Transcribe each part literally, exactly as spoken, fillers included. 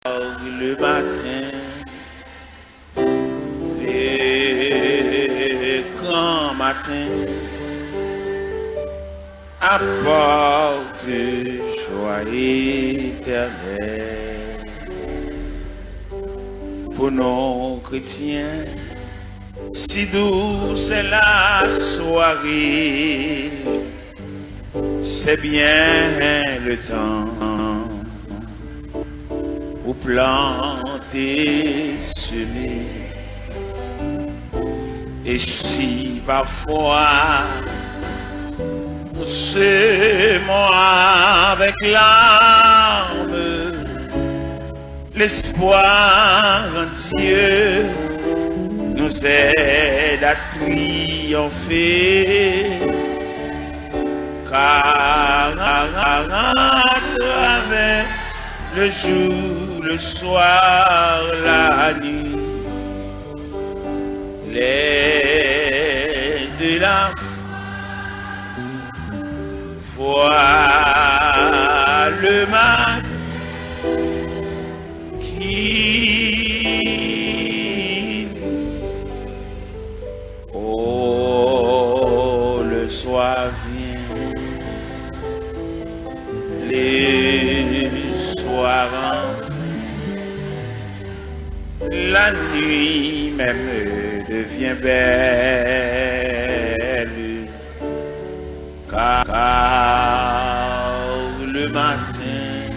Le matin, le grand matin, apporte joie éternelle. Pour nous chrétiens, si douce est la soirée, c'est bien le temps pour planter, semer. Et si parfois nous semons avec larmes, l'espoir en Dieu nous aide à triompher. Car à travers le jour, le soir, la nuit, l'aide de la foi, le matin qui Oh, le soir vient, le soir enfin, la nuit même devient belle, car, car le matin,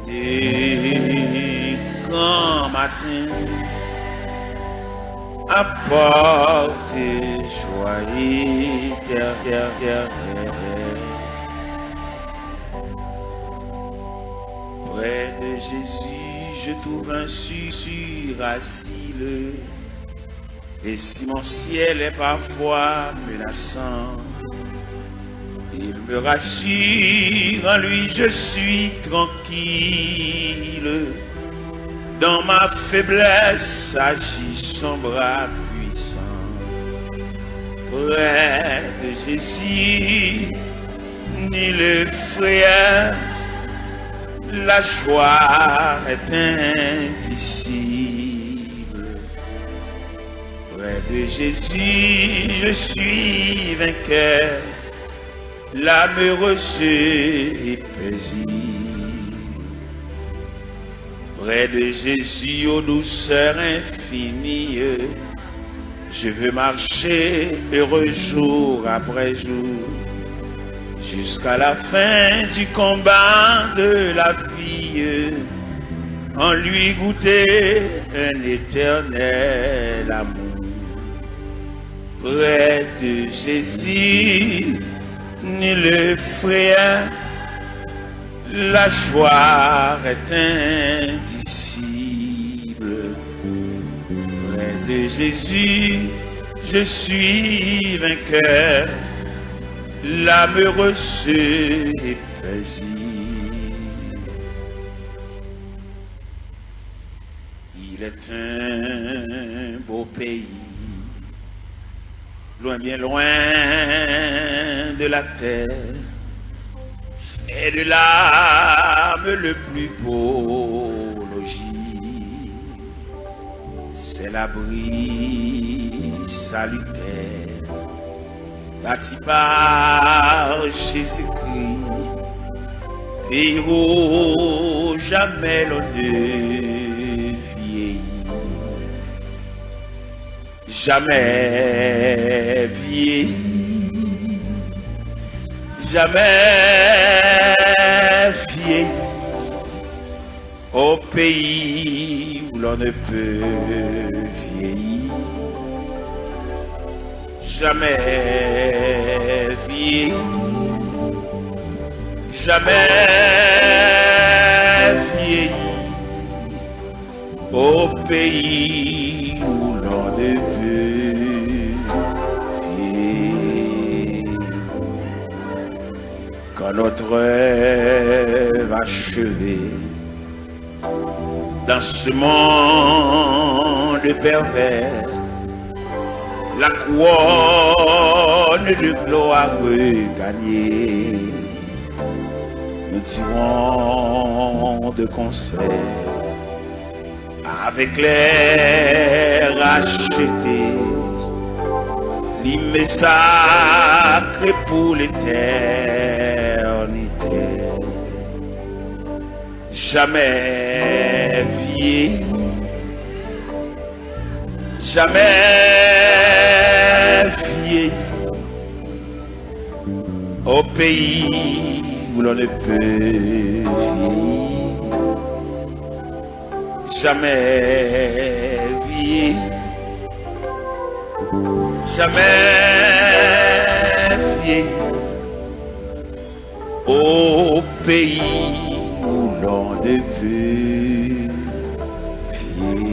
le grand matin, apporte joie éternelle. Près de Jésus, je trouve un sûr, sûr asile. Et si mon ciel est parfois menaçant, il me rassure, en lui je suis tranquille. Dans ma faiblesse agit son bras puissant. Près de Jésus, nulle frayeur, la joie est indicible. Près de Jésus, je suis vainqueur, l'âme heureuse et paisible. Près de Jésus, aux douceurs infinies, je veux marcher heureux jour après jour, jusqu'à la fin du combat de la vie, en lui goûter un éternel amour. Près de Jésus, nulle frayeur, la joie est indicible. Près de Jésus, je suis vainqueur, l'âme heureuse et paisible. Il est un beau pays, loin, bien loin de la terre. C'est de l'âme le plus beau logis. C'est l'abri salutaire bâti par Jésus-Christ, pays où jamais l'on ne vieillit. Jamais vieilli, jamais vieilli, au pays où l'on ne peut vieillir. Jamais vieilli, jamais vieilli, au pays où l'on ne peut vieillir. Quand notre œuvre achevée, dans ce monde pervers, la couronne de gloire regagnée, nous Diront de konsè avèk lè rachete, limye sakre pou letènite. Jamè vyeyi, jamè vyeyi. Au pays où l'on ne peut vieillir. Jamais vieillir. Jamais vieillir. Au pays où l'on ne peut vieillir.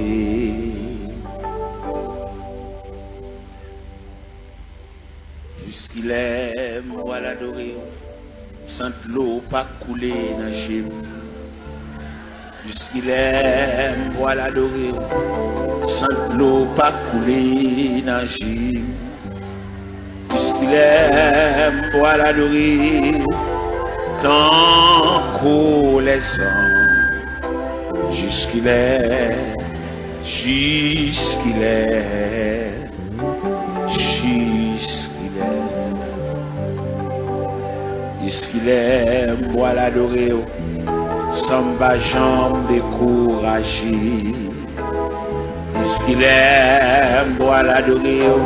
Jiskilè m pral adore w san dlo pa koule nan je m? Jiskilè m pral adore w san dlo pa koule nan je m? Jiskilè m pral adore w tankou lèzanj? Jiskilè, jiskilè? Jiskilè? Jiskilè m pral adore w san m pa janm dekouraje? Jiskilè m pral adore w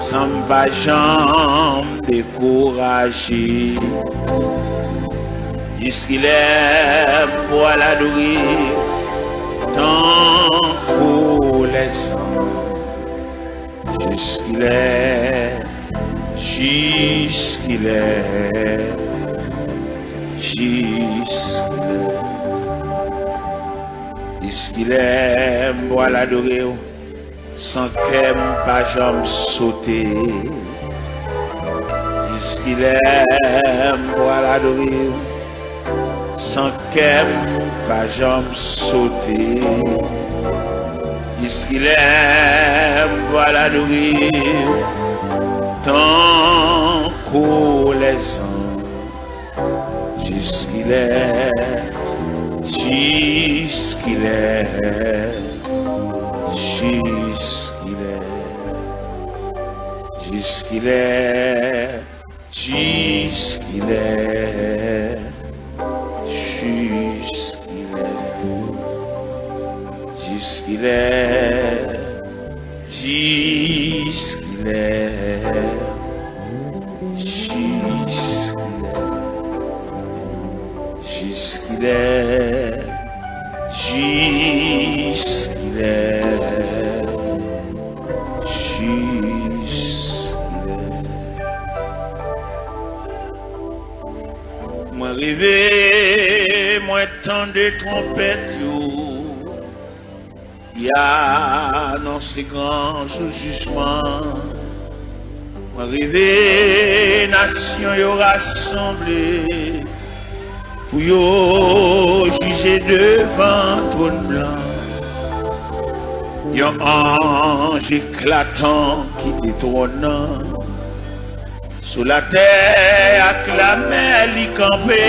san m pa janm dekouraje? Jiskilè m pral adore w tankou lèzanj? Jiskilè, jiskilè, jiskilè? Jiskilè m pral adore w san kè m pa janm sote? Jiskilè m pral adore w san kè m pa janm sote? Jiskilè m pral adore w tankou lèzanj? Jiskilè, jiskilè, jiskilè? Jiskilè, jiskilè, jiskilè? Jiskilè, jiskilè, jiskilè? Jiskilè, jiskilè, jiskilè? Mwen reve, mwen tande twonpèt yo ki anonse gran jou jijman. Mwen reve, nasyon yo rasanble pou yo jije devan twòn blan. Yon anj eklatan kite twòn nan. Sou latè ak lamè li kanpe,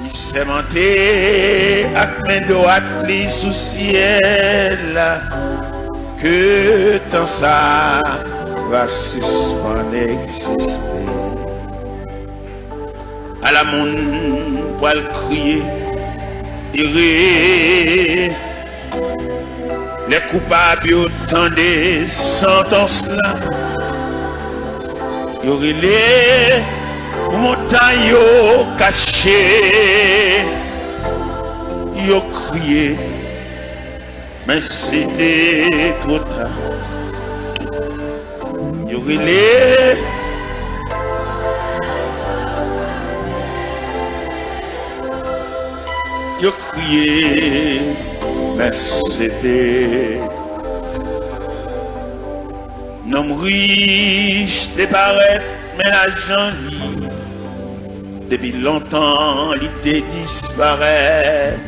li sèmante ak men dwat li sou syèl la, ke tan sa va sispann egziste. Ala moun pral kriye, ere, lè koupab yo tande santans la, yo rele pou montay yo kache, yo kriye, men se te twò ta. Yo rele, yo kriye, men se te. Nonm rich te parèt, men lajan li depi lontan li te disparèt,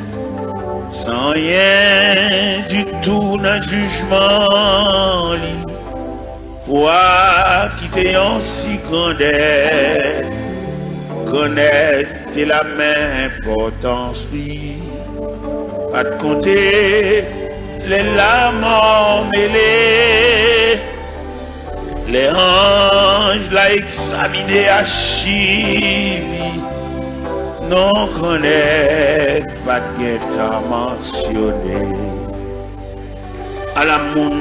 san anyen ditou nan jijman li. Pwa ki te yon si gran dèt, Grannèg te la men enpòtans li, pa t konte lè lanmò mele. Lè anj la egzamine achiv li, non Grannèg pa t gentan mansyone. Ala moun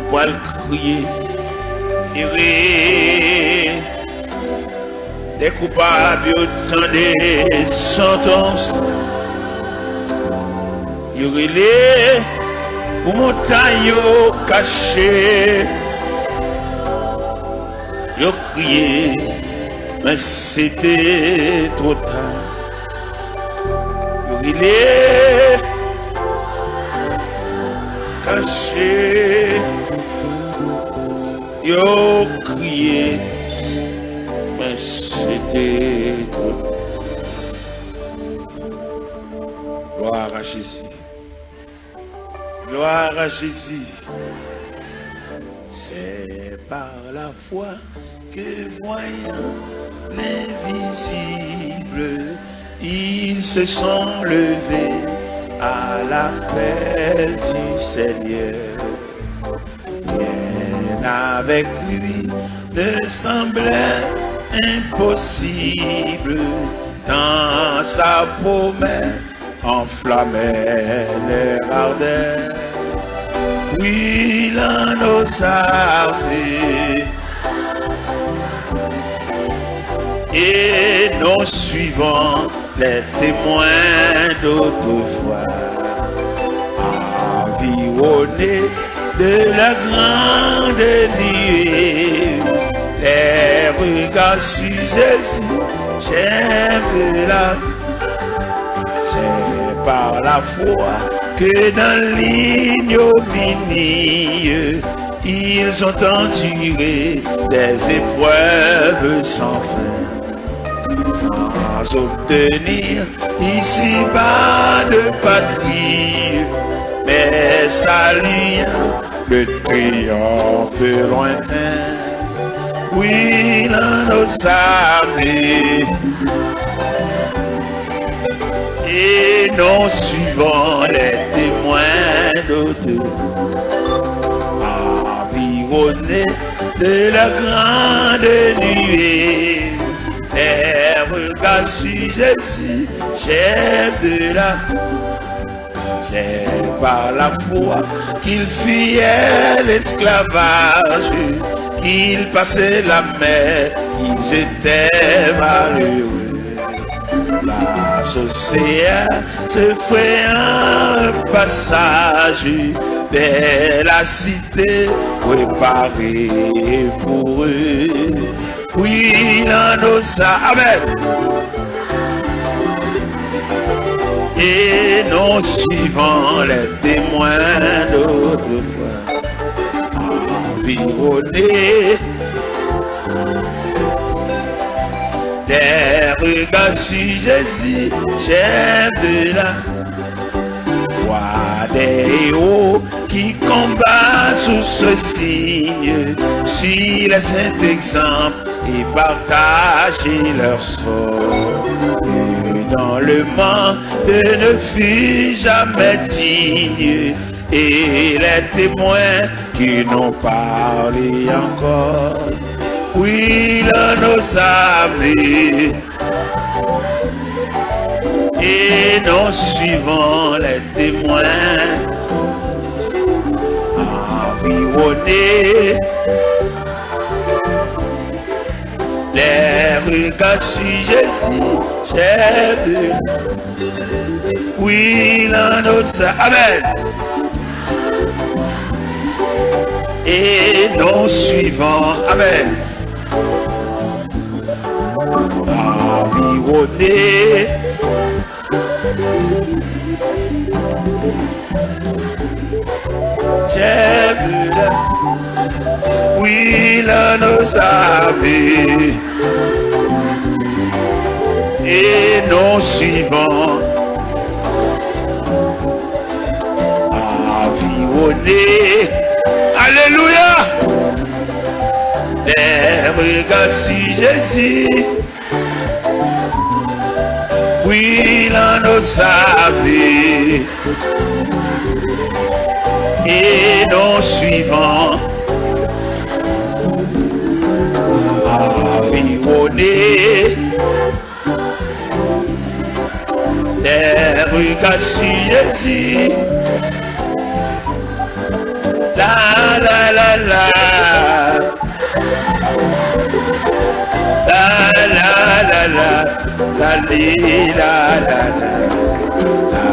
pral kriye, ere, lè koupab yo tande santans, yo rele pou montay yo kache. Yo kriye, men se te twò ta. Yo rele, kache. Yo kriye, men se te twò ta. Gloire à Jésus. Gloire à Jésus. C'est par la foi que, voyant l'invisible, ils se sont levés à l'appel du Seigneur. Rien avec lui ne semblait impossible, tant sa promesse enflammait leur ardeur. Brûlant nos armées et non suivant les témoins d'autrefois, environnés de la grande nuée, les regards sur Jésus, chef de la, c'est par la foi que dans l'ignominie, ils ont enduré des épreuves sans fin, sans obtenir ici-bas de patrie, mais saluant le triomphe lointain. Brûlant nos armées et non suivant les témoins d'autrefois, environnés de la grande nuée, les regards sur Jésus, chef de la, c'est par la foi qu'ils fuyaient l'esclavage, qu'ils passaient la mer, ils étaient malheureux. Grâce au Seigneur, se frayant un passage vers la cité préparée pour eux. Brûlant nos armées. Amen. Et non suivant les témoins d'autrefois, environnés des regards sur Jésus, chef de la foi, des héros qui combattent sous ce signe, suivent les saints exemples et partager leur sort. Et dans le monde ne fut jamais digne, et les témoins qui n'ont parlé encore, brûlant nos armées et non suivant les témoins, environnés, les regards sur Jésus, chef de, oui, l'annonceur. Amen. Et non suivant. Amen. Environné. Chèf de la, oui, l'annonceur. Et non suivant. Environné. Alléluia. Les regards sur Jésus. Puis l'anneau sablé et non suivant. Environné des regards sur Jésus. La la la la. La la la la. La li la la la. La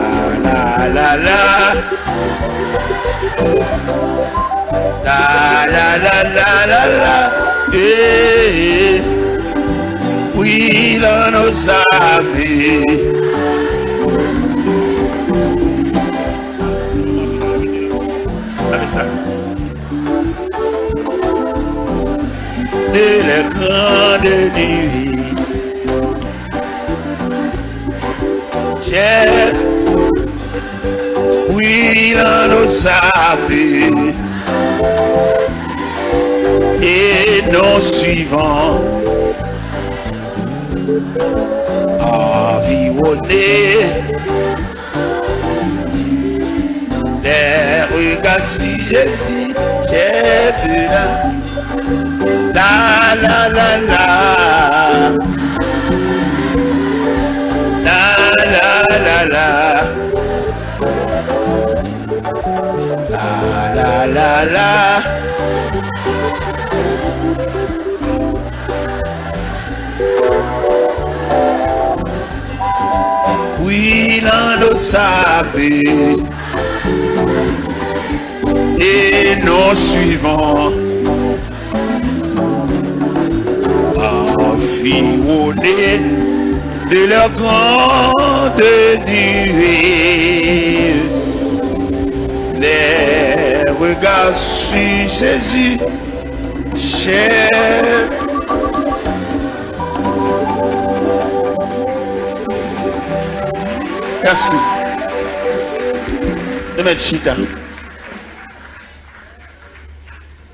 la la la. La la la la la la. Eh, eh. Puis l'anneau sablé. Gade sa. De la grande nuit. J'ai pris l'anneau sablé et non suivant, environné des regards sur Jésus, j'ai vu la, la, la, la, la. La, la, la, la. La, la, la, la. Puis l'anneau sablé et non suivant, environnés de la grande nuée, les regards sur Jésus, cher. Mèsi. Nou mèt chita.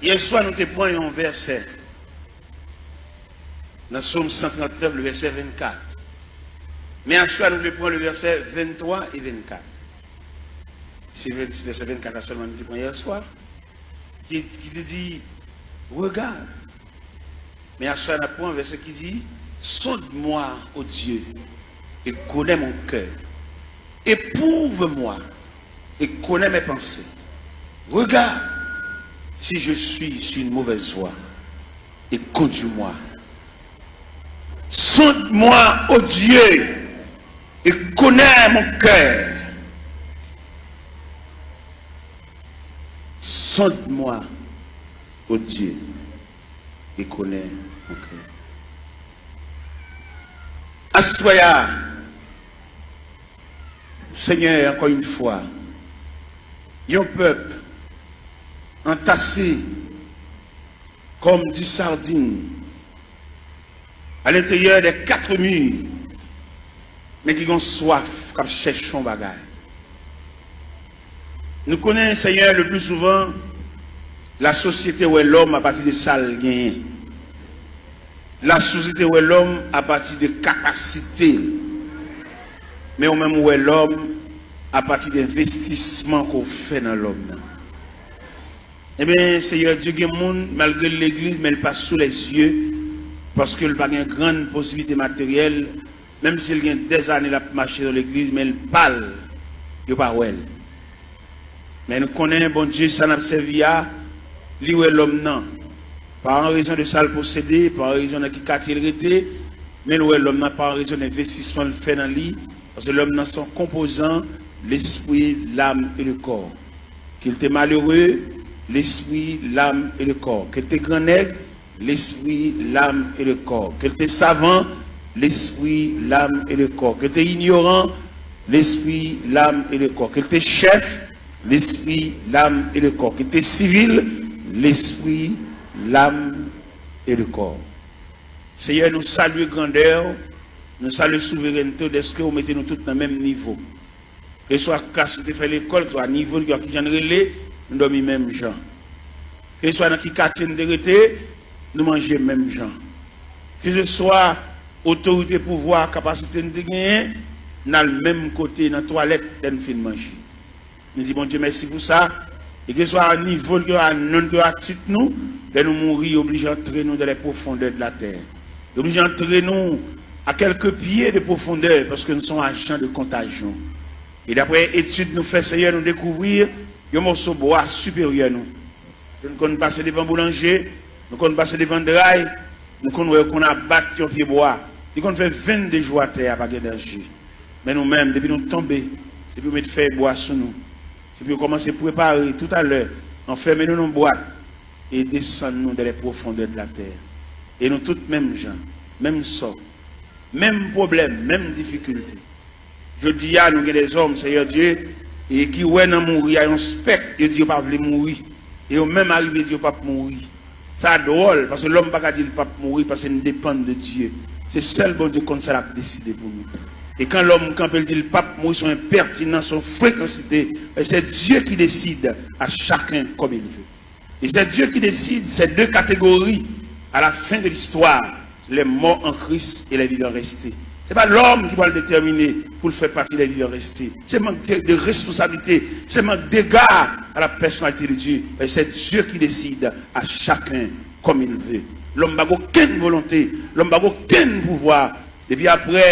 Yèswa, nou te pran yon vèsè nan Sòm san trannèf, le vèsè vennkat. Men aswè a, nou vle pran le vèsè venntwa e vennkat. Se ven-, vèsè vennkat la sèlman nou te pran yèswa, ki, ki te di, Regarde, Men aswè a n ap pran vèsè ki di, Sonde-moi, ô Dieu, et connais mon cœur. Éprouve-moi et connais mes pensées. Regarde si je suis sur une mauvaise voie et conduis-moi. Sonde-moi, ô Dieu, et connais mon cœur. Sonde-moi, ô Dieu, et connais mon cœur. Aswè a, Senyè, ankò yon fwa, yon pèp antase comme des sardines à l'intérieur des quatre murs, men ki gen swaf, k ap chèche yon bagay. Nou konnen, Senyè, le plus souvent, lasosyete wè lòm apati de sa l genyen. Lasosyete wè lòm apati de kapasite l. Men ou menm ou wè lòm apati de envestisman ke w fè nan lòm nan. Ebyen, Senyè Dye, gen moun, malgre l legliz, men l pa sou lèzye, paske l pa gen grann posiblite materyèl, menm si l gen dèzane l ap mache nan legliz, men l pa l, yo pa wè l. Men nou konnen Bondye, sa n ap sèvi a, li wè lòm nan, pa an rezon de sa l posede, pa an rezon nan ki katye l rete, men l wè lòm nan pa an rezon de envestisman l fè nan li, paske lòm nan se yon konpozan, lespri, lam e le kò. Ke l te malere, lespri, lam e le kò. Ke l te grannèg, lespri, lam e le kò. Ke l te savan, lespri, lam e le kò. Ke l te inyoran, lespri, lam e le kò. Ke l te chèf, lespri, lam e le kò. Ke l te sivil, lespri, lam e le kò. Senyè, nou salye grandè w, nou salye souverènte w, dèske w mete nou tout nan menm nivo. Keswa klas nou te fè lekòl, keswa nivo n, kijan n rele, nou dòmi menm jan. Keswa nan ki katye n te rete, nou manje menm jan. Keswa otorite, pouvwa, kapasite n te genyen, n al menm kote nan twalèt lè n fin manje. Nou di Bondye mèsi pou sa. E keswa a nivo n, keswa a non n, keswa a tit nou, lè nou mouri, yo oblije antre nou dans les profondeurs de la terre. Yo oblije antre nou à quelques pieds de profondeur, paske nou se yon ajan de kontajyon. E daprè etid nou fè, Seyè, nou dekouvri yon mòso bwa siperyè nou. Nou konn pase devan boulanje, nou konn pase devan dray, nou konn wè yo konn abat yon pye bwa. Li konn fè vennde jou atè a, pa gen danje. Men nou menm, depi nou tonbe, se pou yo met fèy bwa sou nou. Se pou yo kòmanse prepare toutalè, anfèmen nou nan bwat e desann nou dans les profondeurs de la terre. E nou tout menm jan, menm sò, menm pwoblèm, menm difikilte. Jodi a, nou gen dèzòm, Seyè Dye, e ki wè nan mouri a yon spèk, yo di yo pa vle mouri. E yo menm arive di yo p ap mouri. Sa dwòl, paske lòm pa ka di l p ap mouri, paske n depann de Dye. Se sèl Bondye k konn sa l ap deside pou nou. E kan lòm kanpe, l di l p ap mouri, se yon enpètinans, se yon frekansite. E c'est Dieu qui décide à chacun comme il veut. Et c'est Dieu qui décide ces deux catégories à la fin de l'histoire, les morts en Christ et les vivants restés. Se pa lòm ki pral detèmine pou l fè pati des vivants restés. Se mank de, de responsablite, se mank dega à la personnalité de Dieu. Et c'est Dieu qui décide à chacun comme il veut. Lòm pa gen okenn volonte, lòm pa gen okenn pouvwa. Depi aprè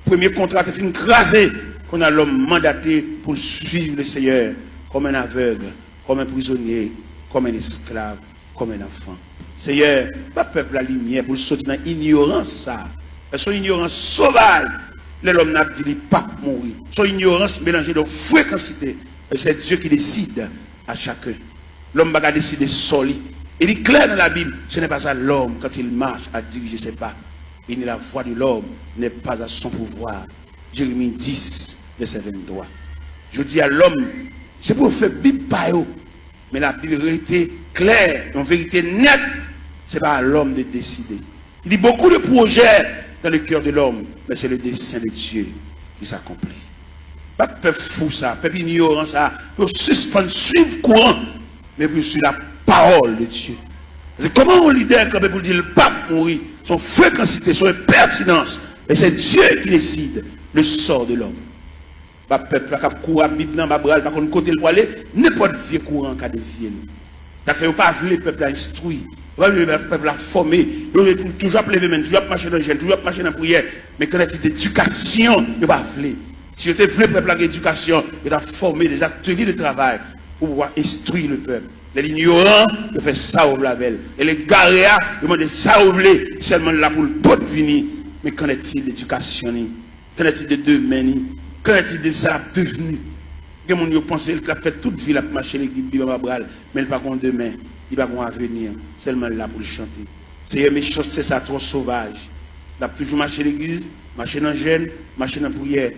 premye kontra te fin kraze, kounye a lòm mandate pou l suiv le Seyè comme un aveugle, comme un prisonnier, comme un esclave, comme un enfant. Seyè, ba pèp la limyè pou l soti nan inyorans sa a. Paske se yon inyorans sovaj lè lòm nan ap di li p ap mouri. Se yon inyorans melanje de frekansite. E c'est Dieu qui décide à chacun. Lòm pa ka deside sò li. E li klè nan Labib, ce n'est pas à l'homme quand il marche à diriger ses pas. Et ni la voie de l'homme n'est pas à son pouvoir. Jérémie dix, verset vingt-trois. Jodi a, lòm, se pwofèt Bib pa yo. Men Labib rete klè, yon verite nèt, se pa a lòm de deside. Il dit beaucoup de projets dans le cœur de l'homme, mais c'est le dessein de Dieu qui s'accomplit. Ba pèp fou sa, pèp inyoran sa, pou yo sispann suiv kouran, men pou yo suiv la parole de Dieu. Paske kòman yon lidè kanpe pou l di l p ap mouri, se yon frekansite, se yon enpètinans. Men se Dye ki deside le sort de l'homme. Ba pèp la k ap kouri ak Bib nan anba bra l, pa konn kote l pwale, nenpòt vye kouran ka devye l. Sa k fè yo pa vle pèp la enstwi, yo pa vle pèp la fòme, yo vle tou-, toujou ap leve men, toujou ap mache nan jèn, toujou ap mache nan priyè. Men qu'en est-il d'éducation, yo pa vle. Si yo te vle pèp la gen edikasyon, yo t ap fòme des ateliers de travail pou pouvwa enstwi le pèp. Lè l inyoran, yo fè sa yo vle avè l. Lè l egare a, yo mande sa yo vle, sèlman l la pou l pot vini. Men qu'en est-il d'éducation li? Qu'en est-il de demen li? Qu'en est-il de sa l ap devni? Gen moun yo panse l k ap fè tout vi l ap mache legliz, Bib anba bra l, men l pa gon demen, li pa gon avenir, sèlman l la pou l chante. Seyè, mechanste sa twò sovaj. L ap toujou mache legliz, mache nan jèn, mache nan priyè.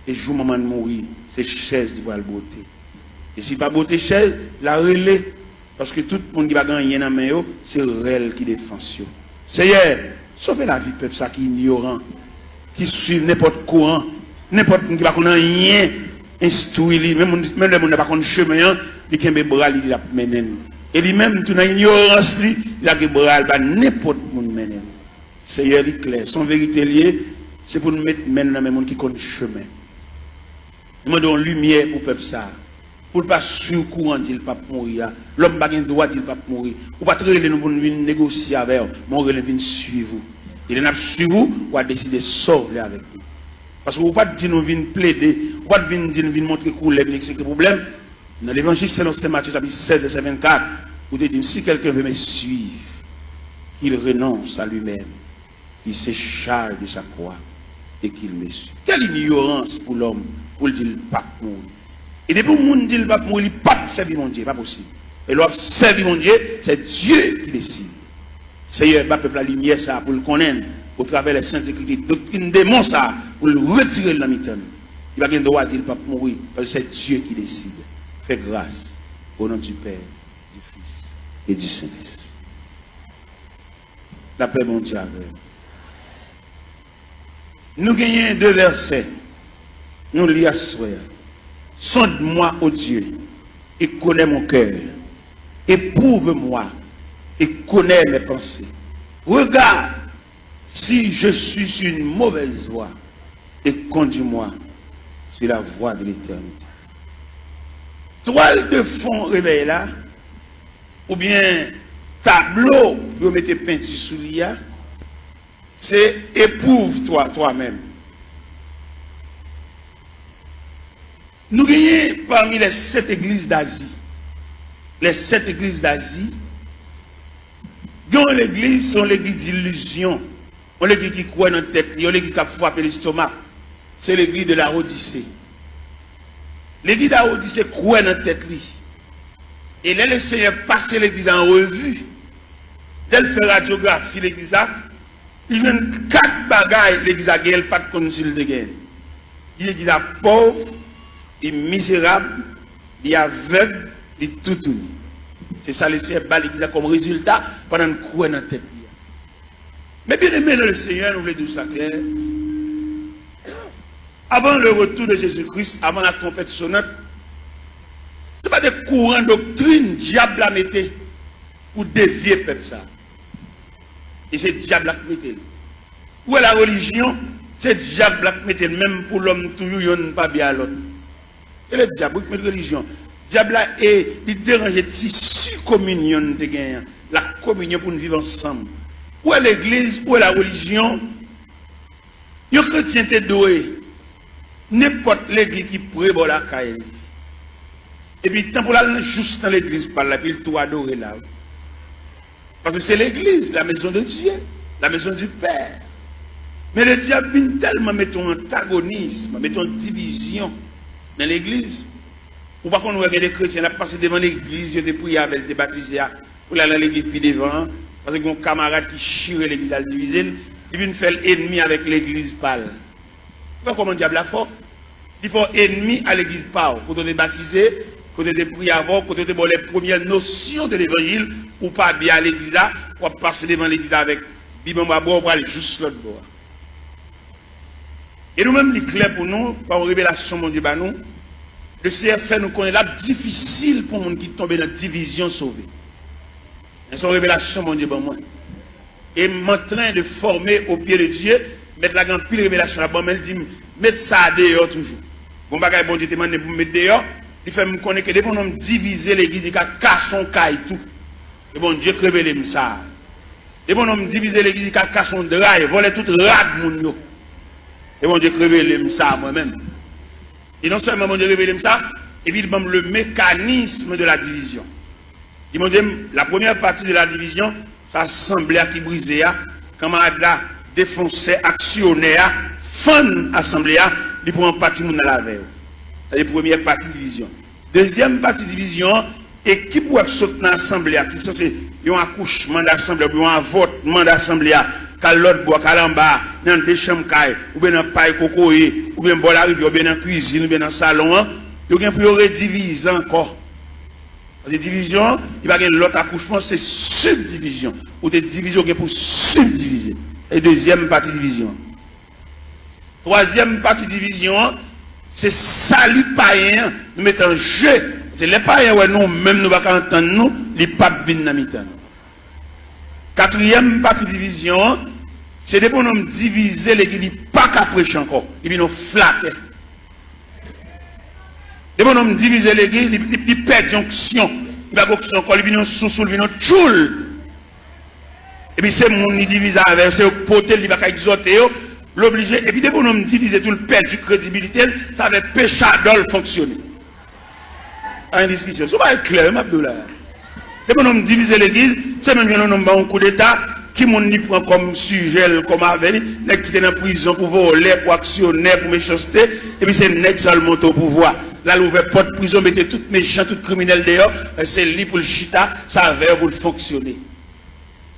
E jou manman l mouri, se chèz li pral bwote. E si l pa bwote chèz, l a rele. Paske tout moun ki pa gen anyen nan men yo, se rèl ki defans yo. Seyè, sove lavi pèp sa ki inyoran, ki suiv nenpòt kouran, nenpòt moun ki pa konn anyen enstwi li. Menm moun, menm lè moun nan pa konn chemen an, li kenbe bra li, li ap mennen l. E li menm tou nan inyorans li, li lage bra l ba nenpòt moun mennen l. Seyè, li klè, se yon verite l ye, se pou n met men n nan men moun ki konn chemen. Nou mande yon limyè pou pèp sa a. Pou l pa swiv kouran di l p ap mouri a. Lòm pa gen dwa di l p ap mouri. Ou pa t rele nou pou n vin negosye avè w, men w rele n vin swiv ou. E lè n ap swiv ou, w a deside sa w vle avèk nou. Paske ou pa t di nou vin plede, ou pa t vin di n vin montre koulè, vin eksplike pwoblèm. Nan Levanjil selon Sen Matye, chapit sèz, vèsè vennkat, ou te di n, si quelqu'un veut me suivre, qu'il renonce à lui-même, il se charge de sa croix et qu'il me suit. Quelle ignorance pou lòm pou l di l p ap mouri. E depi yon moun di l p ap mouri, li p ap sèvi Bondye, pa posib. E lè w ap sèvi Bondye, c'est Dieu qui décide. Seyè, ba pèp la limyè sa a pou l konnen l, au travers les saintes écritures, doktrin demon sa a, pou l retire l nan mitan nou. Li pa gen dwa di l p ap mouri, paske c'est Dieu qui décide. Fais grâce au nom du Père, du Fils et du Saint-Esprit. Lapè Bondye avè w. Nou genyen de vèsè nou li aswè a. Sonde-moi, ô Dieu, et connais mon cœur. Éprouve-moi et connais mes pensées. Regarde si je suis sur une mauvaise voie et conduis-moi C'est la voix de l'éternité. Twal de fon revèy la, oubyen tablo pou yo mete penti sou li a, se Éprouve-toi toi-même. Nou genyen pami les sept églises d'Asie. Les sept églises d'Asie, gen yon legliz, se yon legliz dilizyon. Yon legliz ki kwè nan tèt li, yon legliz k ap frape lestoma. Se legliz de Laodise. Legliz Laodise kwè nan tèt li. E lè Lesenyè pase legliz la an revi, lè l fè radyografi legliz la, li jwenn kat bagay legliz la genyen, l pa t konn si l te genyen. Li legliz la pòv, li mizerab, li avèg, li toutouni. Se sa Lesenyè ba legliz la kòm rezilta pandan l kwè nan tèt li a. Men byeneme nan Lesenyè, nou vle di w sa klè. Avant le retour de Jésus-Christ, avant la trompette sonnante, se pa de kouran doktrin dyab la mete pou devye pèp sa. E se dyab la k mete l. Ou wè la relijyon, se dyab la k mete l, menm pou lòm toujou yonn pa byen a lòt. E le dyab, wi, k met relijyon. Dyab la, e, li deranje tisi kominyon n te genyen an, la kominyon pou n viv ansanm. Ou wè legliz, ou wè la relijyon, yon kretyen te dwe, nenpòt legliz ki pre bò lakay li. Epi, tanpou l al nan, jous nan legliz pa l la, epi l tou adore la, wi. Paske se legliz, la maison de Dieu, la maison du Père. Men le dyab vin tèlman mete yon antagonism, mete yon divizyon nan legliz. Ou pa konn wè gen de kretyen, l ap pase devan legliz, yo te priye avè l, te batize a. Pou l al nan legliz pi devan an, paske gen yon kamarad ki chire legliz al divize l, li vin fè l enmi avèk legliz pa l. Ou wè kòman dyab la fò? Li fè w enmi a legliz pa w, kote w te batize, kote w te priye avè w, kote w te ba w les premières notions de l'évangile, ou pa byen a legliz la, w ap pase devan legliz la avèk bib anba bra w, w pral jous lòt bò a. E nou menm, li klè pou nou, pa yon revelasyon Bondye ba nou, Lesenyè fè nou konnen l ap difisil pou moun ki tonbe nan divizyon sove. Men se yon revelasyon Bondye ban mwen. Et m'entrain de former au pied de Dieu. Mèt la gen anpil revelasyon la ban mwen, l di m, met sa a deyò toujou. Gon bagay Bondye te mande m pou m met deyò, li fè m konnen ke depi yon nonm divize legliz, li ka kase yon kay tou. E Bondye k revele m sa. Depi yon nonm divize legliz, li ka kase yon dra, vòlè tout rad moun yo. E Bondye k revele m sa mwen menm. E non sèlman Bondye revele m sa, epi li ban m le mécanisme de la division. Li montre m, la première partie de la division, se asanble a ki brize a, kanmarad la, defonsè, aksyonè a, fann asanble a, li pran pati moun nan l avè yo. Sa se premyè pati divizyon. Dezyèm pati divizyon an, ekip ou wè k sot nan asanble a, ki sanse yon akouchman dasanble a, oubyen yon avòtman dasanble a, k al lòt bò, k al anba, nan de chanm kay, oubyen nan pay kokoye, oubyen bò larivyè, oubyen nan kwizin, oubyen nan salon an, yo gen pou yo redivize ankò. Paske divizyon an, li pa gen lòt akouchman, se sibdivizyon. Ou te divize, ou gen pou sibdivize. E dezyèm pati divizyon an. Twazyèm pati divizyon an, se sali payen an, nou mete an je. Se lè payen wè nou menm nou pa ka antann nou, li p ap vin nan mitan nou. Katriyèm pati divizyon an, se depi yon nonm divize legliz, li pa ka preche ankò, li vin yon flatè. Depi yon nonm divize legliz, li, li, li pèdi onksyon. Li pa gen onksyon ankò, li vin yon sousou, li vin yon tchoul. Epi se moun li divize avè yo, se yo k pote l, li pa ka egzòte yo, l oblije. Epi depi yon nonm divize tou, l pèdi kredibilite l, sa fè pechadò l fonksyone. Pa gen diskisyon. Se yon bagay klè, wi, m ap di w la. Depi yon nonm divize legliz, se menm jan yon nonm ba yon koudeta, ki moun li pran kòm sijè l, kòm avè li, nèg ki te nan prizon pou vòlè, pou aksyonè, pou mechanste, epi se nèg sa l monte o pouvwa. L al ouvè pòt prizon, mete tout mechan, tout kriminèl deyò, se li pou l chita, se avè yo pou l fonksyone.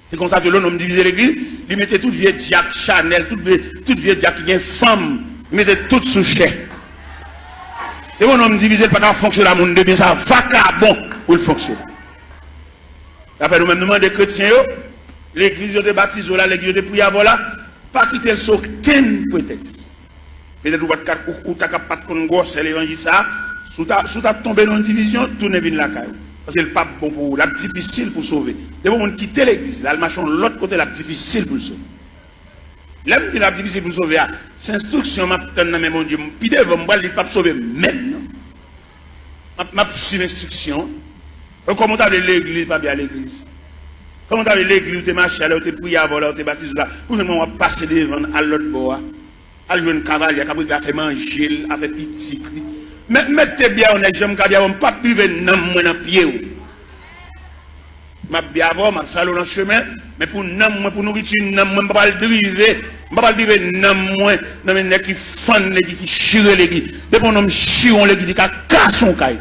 Se konsa tou lè yon nonm divize legliz, li mete tout vye dyak Chanèl, tout vye, tout vye dyak ki gen fanm, li mete tout sou chè. Depi yon nonm divize, l pa ka fonksyone a moun de byen, se a vakabon pou l fonksyone. Sa fè nou menm nou mande kretyen yo, legliz yo te batize w la, legliz yo te priye avè w la, pa kite l sou okenn pretèks. Petèt ou pa t ka, ou, ou ta ka pa t konn gwosè levanjil sa a, si w ta, si w ta tonbe nan yon divizyon, tounen vin lakay ou. Paske l p ap bon pou ou, l ap difisil pou w sove. Depi yon moun kite legliz la, l al mache yon lòt kote, l ap difisil pou l sove. Lè m di l ap difisil pou sove a, se enstriksyon m ap tann nan men Bondye. Pi devan, m pral li p ap sove menm, non. M ap, m ap swiv enstriksyon. Kòman w ta vle legliz, pa vle al legliz? Kòman w ta vle legliz ou te mache a, lè w te priye avè w, lè w te batize w la, pou jwenn w ap pase devan l, al lòt bò a, al jwenn kavalye a k ap regle afè manje l, afè pitit li? Mèt, mèt te byen yon nèg, jan m ka byen avè w, m p ap drive nanm mwen nan pye w. M ap byen avè w, m ap sale w nan chemen, men pou nanm mwen, pou nouriti nanm mwen, m pa pral drive, m pa pral drive nanm mwen nan men nèg ki fann legi, ki chire legi. Depi yon nonm chire yon legi, li ka kase yon kay.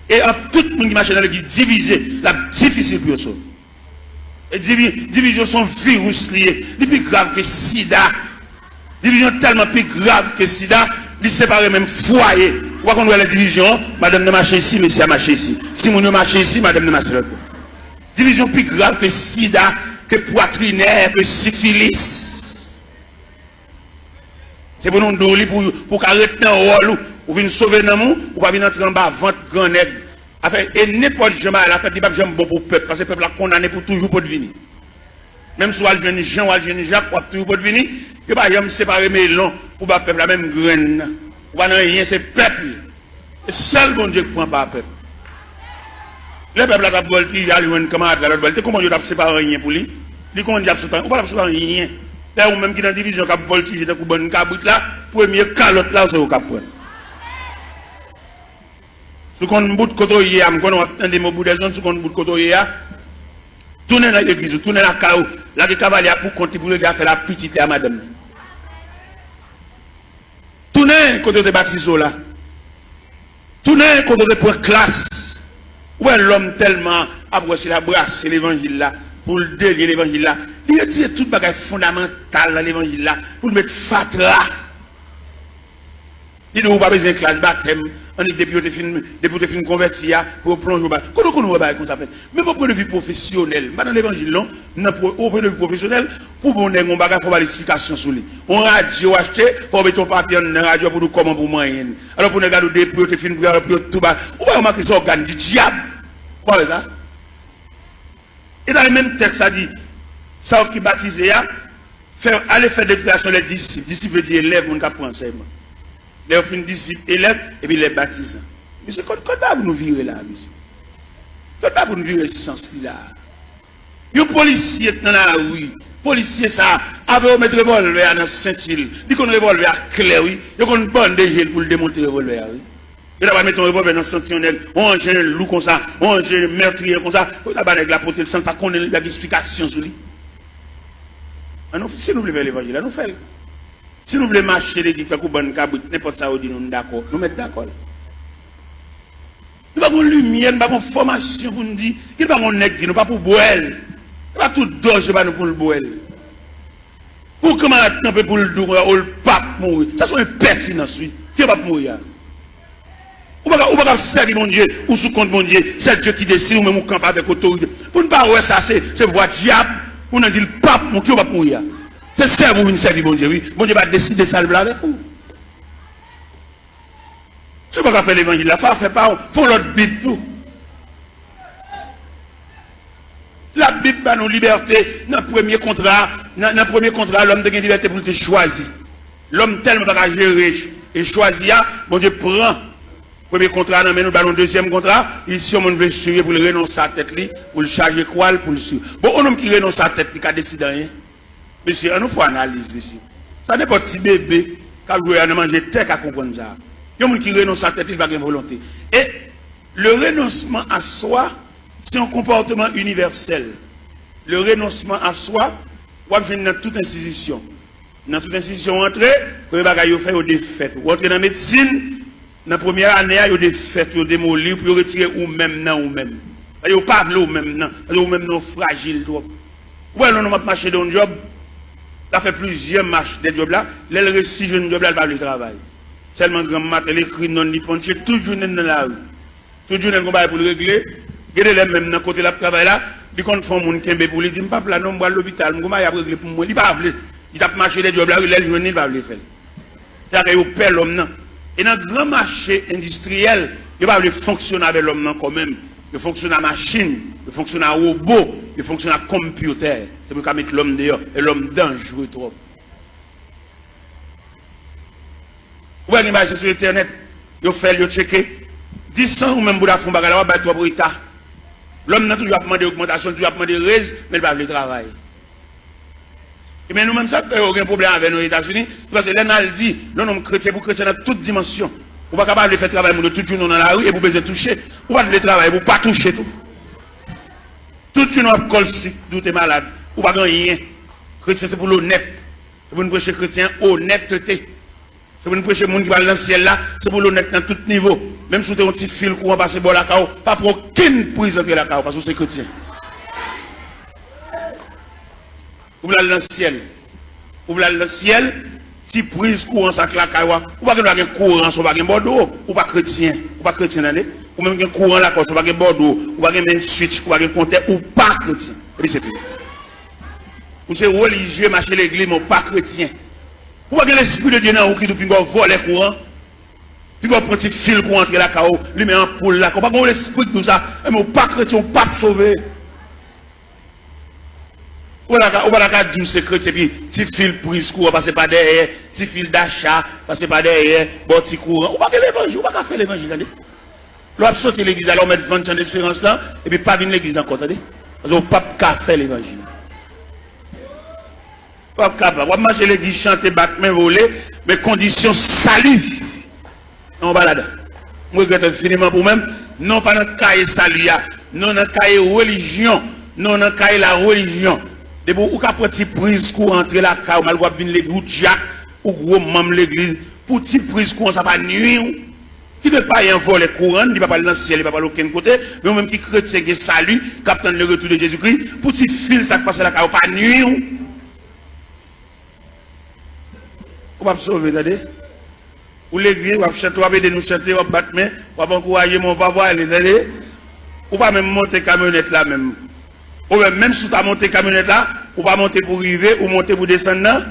E ant tout moun ki mache nan legliz divize, l ap difisil pou yo sove. E divi-, divizyon se yon viris li ye. Li pi grav ke sida. Divizyon tèlman pi grav ke sida, li separe menm fwaye. Ou pa konn wè lè divizyon, madanm nan mache isi, mesye a mache isi. Timoun yo mache isi, madanm nan mache lòt bò. Divizyon pi grav ke sida, ke pwatrinè, ke sifilis. Se pou nou di w li pou, pou w ka ret nan wòl ou. Ou vin sove nanm ou, ou pa vin antre anba vant grannèg. Afè, e nenpòt jan bagay la fèt, li p ap janm bon pou pèp, paske pèp la kondane pou toujou potvini. Menm si w al jwenn Jan, w al jwenn Jak, w ap toujou potvini. Yo pa janm separe melon pou ba pèp la, menm grenn nan. Ou pa nan anyen, se pèp li. Se sèl Bondye k pran pa pèp. Lè pèp la t ap vòltije al jwenn kanmarad la lòt bò, li te konprann yo t ap separe anyen pou li. Li konprann y ap sot anyen. Ou pa t ap sot anyen. Lè ou menm ki nan divizyon k ap vòltije tankou bann kabrit la, premye kalòt la, se ou k ap pran. Si w konn bout kote w ye a, m konnen w ap tande mo boudèzon, si w konn bout kote w ye a, tounen nan legliz ou, tounen lakay ou, lage kavalye a pou kont li pou l regle afè l a pitit li a madanm li. Tounen kote yo te batize w la. Tounen kote w te pran klas. Ou wè lòm tèlman ap wè se l ap brase levanjil la, pou l delye levanjil la. Li retire tout bagay fondamantal nan levanjil la, pou l met fatra. Li di w ou pa bezwen klas batèm, annik depi yo te fin, depi w te fin konvèti a, pou yo plonje w ba. Kote w konn wè bagay konsa fèt? Menm o pwen de vi pwofesyonèl, m pa nan levanjil non, nan pwo-, o pwen de vi pwofesyonèl, pou bon nèg yon bagay, fò w ba l esplikasyon sou li. Yon radyo w achte, fò w mete yon papye anndan radyo a pou di w kòman pou w manyen l. Alò pou nèg la di w depi yo te fin priye, alò pou yo tou ba. Ou pa remake se ògàn di dyab. Ou pa wè sa? E ta menm tèks la di, sa yo ki batize a, fè, ale fè deklarasyon lè disip. Disip vle di elèv, moun k ap pran ansèyman. Lè yo fin disip, elèv, epi lè batizan. Mesye, kot, kot bagay pou nou vire la, mesye? Kot bagay pou nou vire sans li la? Yon polisye k nan lari, polisye sa, avè yo met revòlvè a nan senti l. Li konn revòlvè a klè, wi. Yo konn bande je l pou l demonte revòlvè a, wi. Yo ta pral mete yon revòlvè nan senti yon nèg, yon anjen lou konsa, yon anjen mètriye konsa. Yo ta ba nèg la pote l san l pa konnen, li pa gen esplikasyon sou li. An nou, si nou vle fè levanjil la, nou fè l. Si nou vle mache legliz tankou bann kabrit, nenpòt sa yo di nou, nou dakò, nou mèt dakò l. Nou pa gon limyè, nou pa gon fòmasyon pou n di, ki pa gon nèg di nou, pa pou bwè l. Se pa tout dòj yo ba nou pou l bwè l. Pou kanmarad kanpe pou l di w, o, l p ap mouri. Sa se yon enpètinans, wi. Ki p ap mouri a? Ou pa ka, ou pa ka sèvi Bondye, ou sou kont Bondye. Se Dye ki deside, ou menm ou kanpe avèk otorite. Pou n pa wè sa, se, se vwa dyab, pou n di l p ap mouri, ki w p ap mouri a? Se sèvi w vin sèvi Bondye, wi. Bondye pa deside sa l vle avèk ou. Si w pa ka fè levanjil la, fò w fè pa w, fè yon lòt Bib tou. Labib ba nou libète nan premye kontra, nan, nan premye kontra, lòm te gen libète pou l te chwazi. Lòm tèlman pa ka jere ch-, e chwazi a, Bondye pran premye kontra nan men nou, ba nou dezyèm kontra, li di si yon moun vle swiv pou l renonse a tèt li, pou l chaje kwa l, pou l swiv. Bon, yon nonm ki renonse a tèt li ka deside anyen? Mesye, an nou fè analiz, mesye. Sa nenpòt ti bebe k ap jwe a nan manje tè ka konprann sa. Yon moun ki renonse a tèt li, li pa gen volonte. E le renoncement à soi, se yon konpòtman inivèsèl. Le renoncement à soi, w ap jwenn nan tout enstitisyon. Nan tout enstitisyon w antre, premye bagay yo fè, yo defèt ou. Ou antre nan medsin, nan premyè ane a, yo defèt ou, yo demoli w pou yo retire ou menm nan ou menm. Yo pa vle ou menm nan, paske ou menm nan ou frajil twòp. Ou wè yon nonm ap mache de yon djòb, l ap fè plizyè mach de djòb la, lè l resi jwenn djòb la, l pa vle travay. Sèlman granm maten, l ekri non l, li ponche tout jounen nan lari. Tout jounen l gon bagay pou l regle. Gen de lè menm nan kote l ap travay la, li konn fè yon moun kenbe pou li, di, "M p ap la non, m pral lopital, m gon bagay y ap regle pou mwen." Li pa vle. Li t ap mache de djòb la, wi, lè l jwenn li, li pa vle fè l. Se sa k fè yo pè lòm nan. E nan gran mache endistriyèl, yo pa vle fonksyone avè lòm nan ankò menm. Yo fonksyone a machin, yo fonksyone a wobo, yo fonksyone a konpyitè. Se pou yo ka met lòm deyò, e lòm danjre twòp. Ou wè gen bagay sou entènèt, yo fè l, yo tcheke. Dis san ou menm pou w ta fè yon bagay la, w ap bay twòp reta. Lòm nan toujou ap mande ogmantasyon, toujou ap mande rèz, men l pa vle travay. Ebyen, nou menm sa k fè yo gen pwoblèm avè nou Etazini, se paske lè n al di, non, non, kretyen pou kretyen nan tout dimansyon. Ou pa ka pa vle fè travay moun yo tout jounen w nan lari epi w bezwen touche. Ou pa t vle travay epi w pa touche tou. Tout jounen w ap kòlsik, di w te malad. Ou pa gen anyen. Kretyen se pou l onèt. Se pou n preche kretyen onètete. Se pou n preche moun ki pral nan syèl la, se pou l onèt nan tout nivo. Menm si w te yon ti fil kouran pase bò lakay w, pa pran okenn priz antre lakay w, paske w se kretyen. Ou vle al nan syèl. Ou vle al nan syèl, ti priz kouran sa k lakay w a. Ou pa gen dwa gen kouran san w pa gen bòdwo. Ou pa kretyen. Ou pa kretyen, tande. Ou menm gen kouran lakay w san w pa gen bòdwo. Ou pa gen main switch, ou pa gen kontè, ou pa kretyen. Epi se fini. Ou se relijye, mache legliz, men w pa kretyen. Ou pa gen Lespri de Dye nan ou ki di w pinga w vòlè kouran. Pinga w pran ti fil kouran antre lakay w, limen anpoul lakay w. Ou pa gen yon lespri ki di w sa. Enben, ou pa kretyen, ou p ap sove. Ou pa ta ka, ou pa ta ka di w se kretyen, epi ti fil priz kouran pase pa dèyè, ti fil dacha pase pa dèyè, ba w ti kouran. Ou pa gen levanjil, ou pa ka fè levanjil, tande. Lè w ap soti legliz la, lè w mèt vann chan desperans lan, epi pa vin legliz ankò, tande. Paske w p ap ka fè levanjil. W ap kapab. W ap mache legliz, chante, bat men, vole, men kondisyon sali. Non, w pa ladan. M regrèt enfiniman pou mwen. Non, pa nan kaye sali a. Non, nan kaye relijyon. Non, nan kaye larelijyon. Depi ou ka pran ti priz kouran antre lakay ou, malgre w ap vin legliz, ou dyak, ou gwo manm legliz, pou ti priz kouran sa pa nwi w. Kite payen an vòlè kouran, li pa pral nan syèl, li pa pral okenn kote, men ou menm ki kretyen gen sali, k ap tann le retour de Jezikri, pou ti fil sa k pase lakay ou pa nwi w. Ou p ap sove, tande. Ou legliz, w ap chante, w ap ede nou chante, w ap bat men, w ap ankouraje, men w pa pwale, tande. Ou pa menm monte kamyonèt la menm. Oubyen menm si w ta monte kamyonèt la, ou pa monte pou rive, ou monte pou desann nan.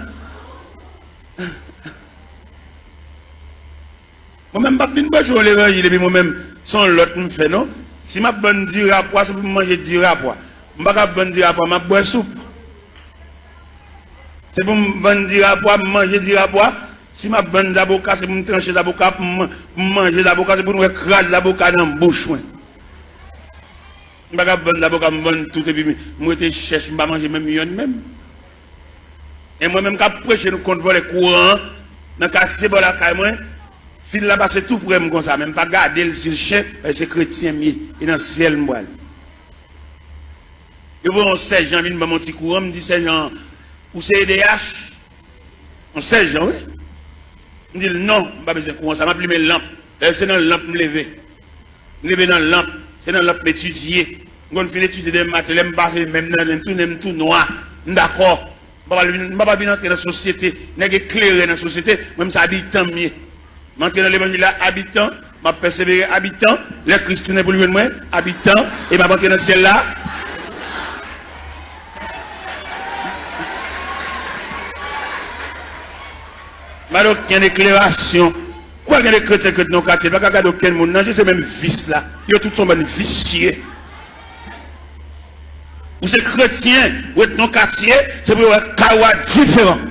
Mwen menm, m p ap vin preche yon levanjil epi mwen menm, se yon lòt m fè, non. Si m ap vann diri a pwa, se pou m manje diri a pwa. M pa ka vann diri a pwa, m ap bwè soup. Se pou m vann diri a pwa, m manje diri a pwa. Si m ap vann zaboka, se pou m tranche zaboka, pou m, pou m manje zaboka, se pou nou wè kras zaboka nan bouch mwen. M pa ka vann zaboka, m vann tout, epi m, m rete chèch, m pa manje menm yonn menm. E mwen menm k ap preche nou kont vòlè kouran an, nan katye bò lakay mwen, fil la pase tou prè m konsa, men m pa gade l si l chen, paske se kretyen m ye, e nan syèl m prale. Yo voye yon sèjan vin ban m yon ti kouran, m di sèjan an, ou se E D H? Yon sèjan, wi. M di l, non, m pa bezwen kouran sa, m ap limen lanp. Dayè, se nan lanp m leve. M leve nan lanp, se nan lanp m etidye. M konn fin etidye demen maten, lè m pase men m nan nen m, tou nen m tou nwa. M dakò. M pa pral vin, m pa pral vin antre nan sosyete. Nèg eklere nan sosyete, mwen m se abitan m ye. M antre nan levanjil la abitan, m ap pèsevere abitan, lè Kris tounen pou l jwenn mwen, abitan, e m ap antre nan syèl la. M pa gen okenn eklerasyon. Ou pa gen de kretyen k ret nan katye, pa ka gade okenn moun nan je, se menm vis la. Yo tout se yon bann visye. Ou se kretyen, ou ret nan katye, se pou yo wè kay ou a diferan.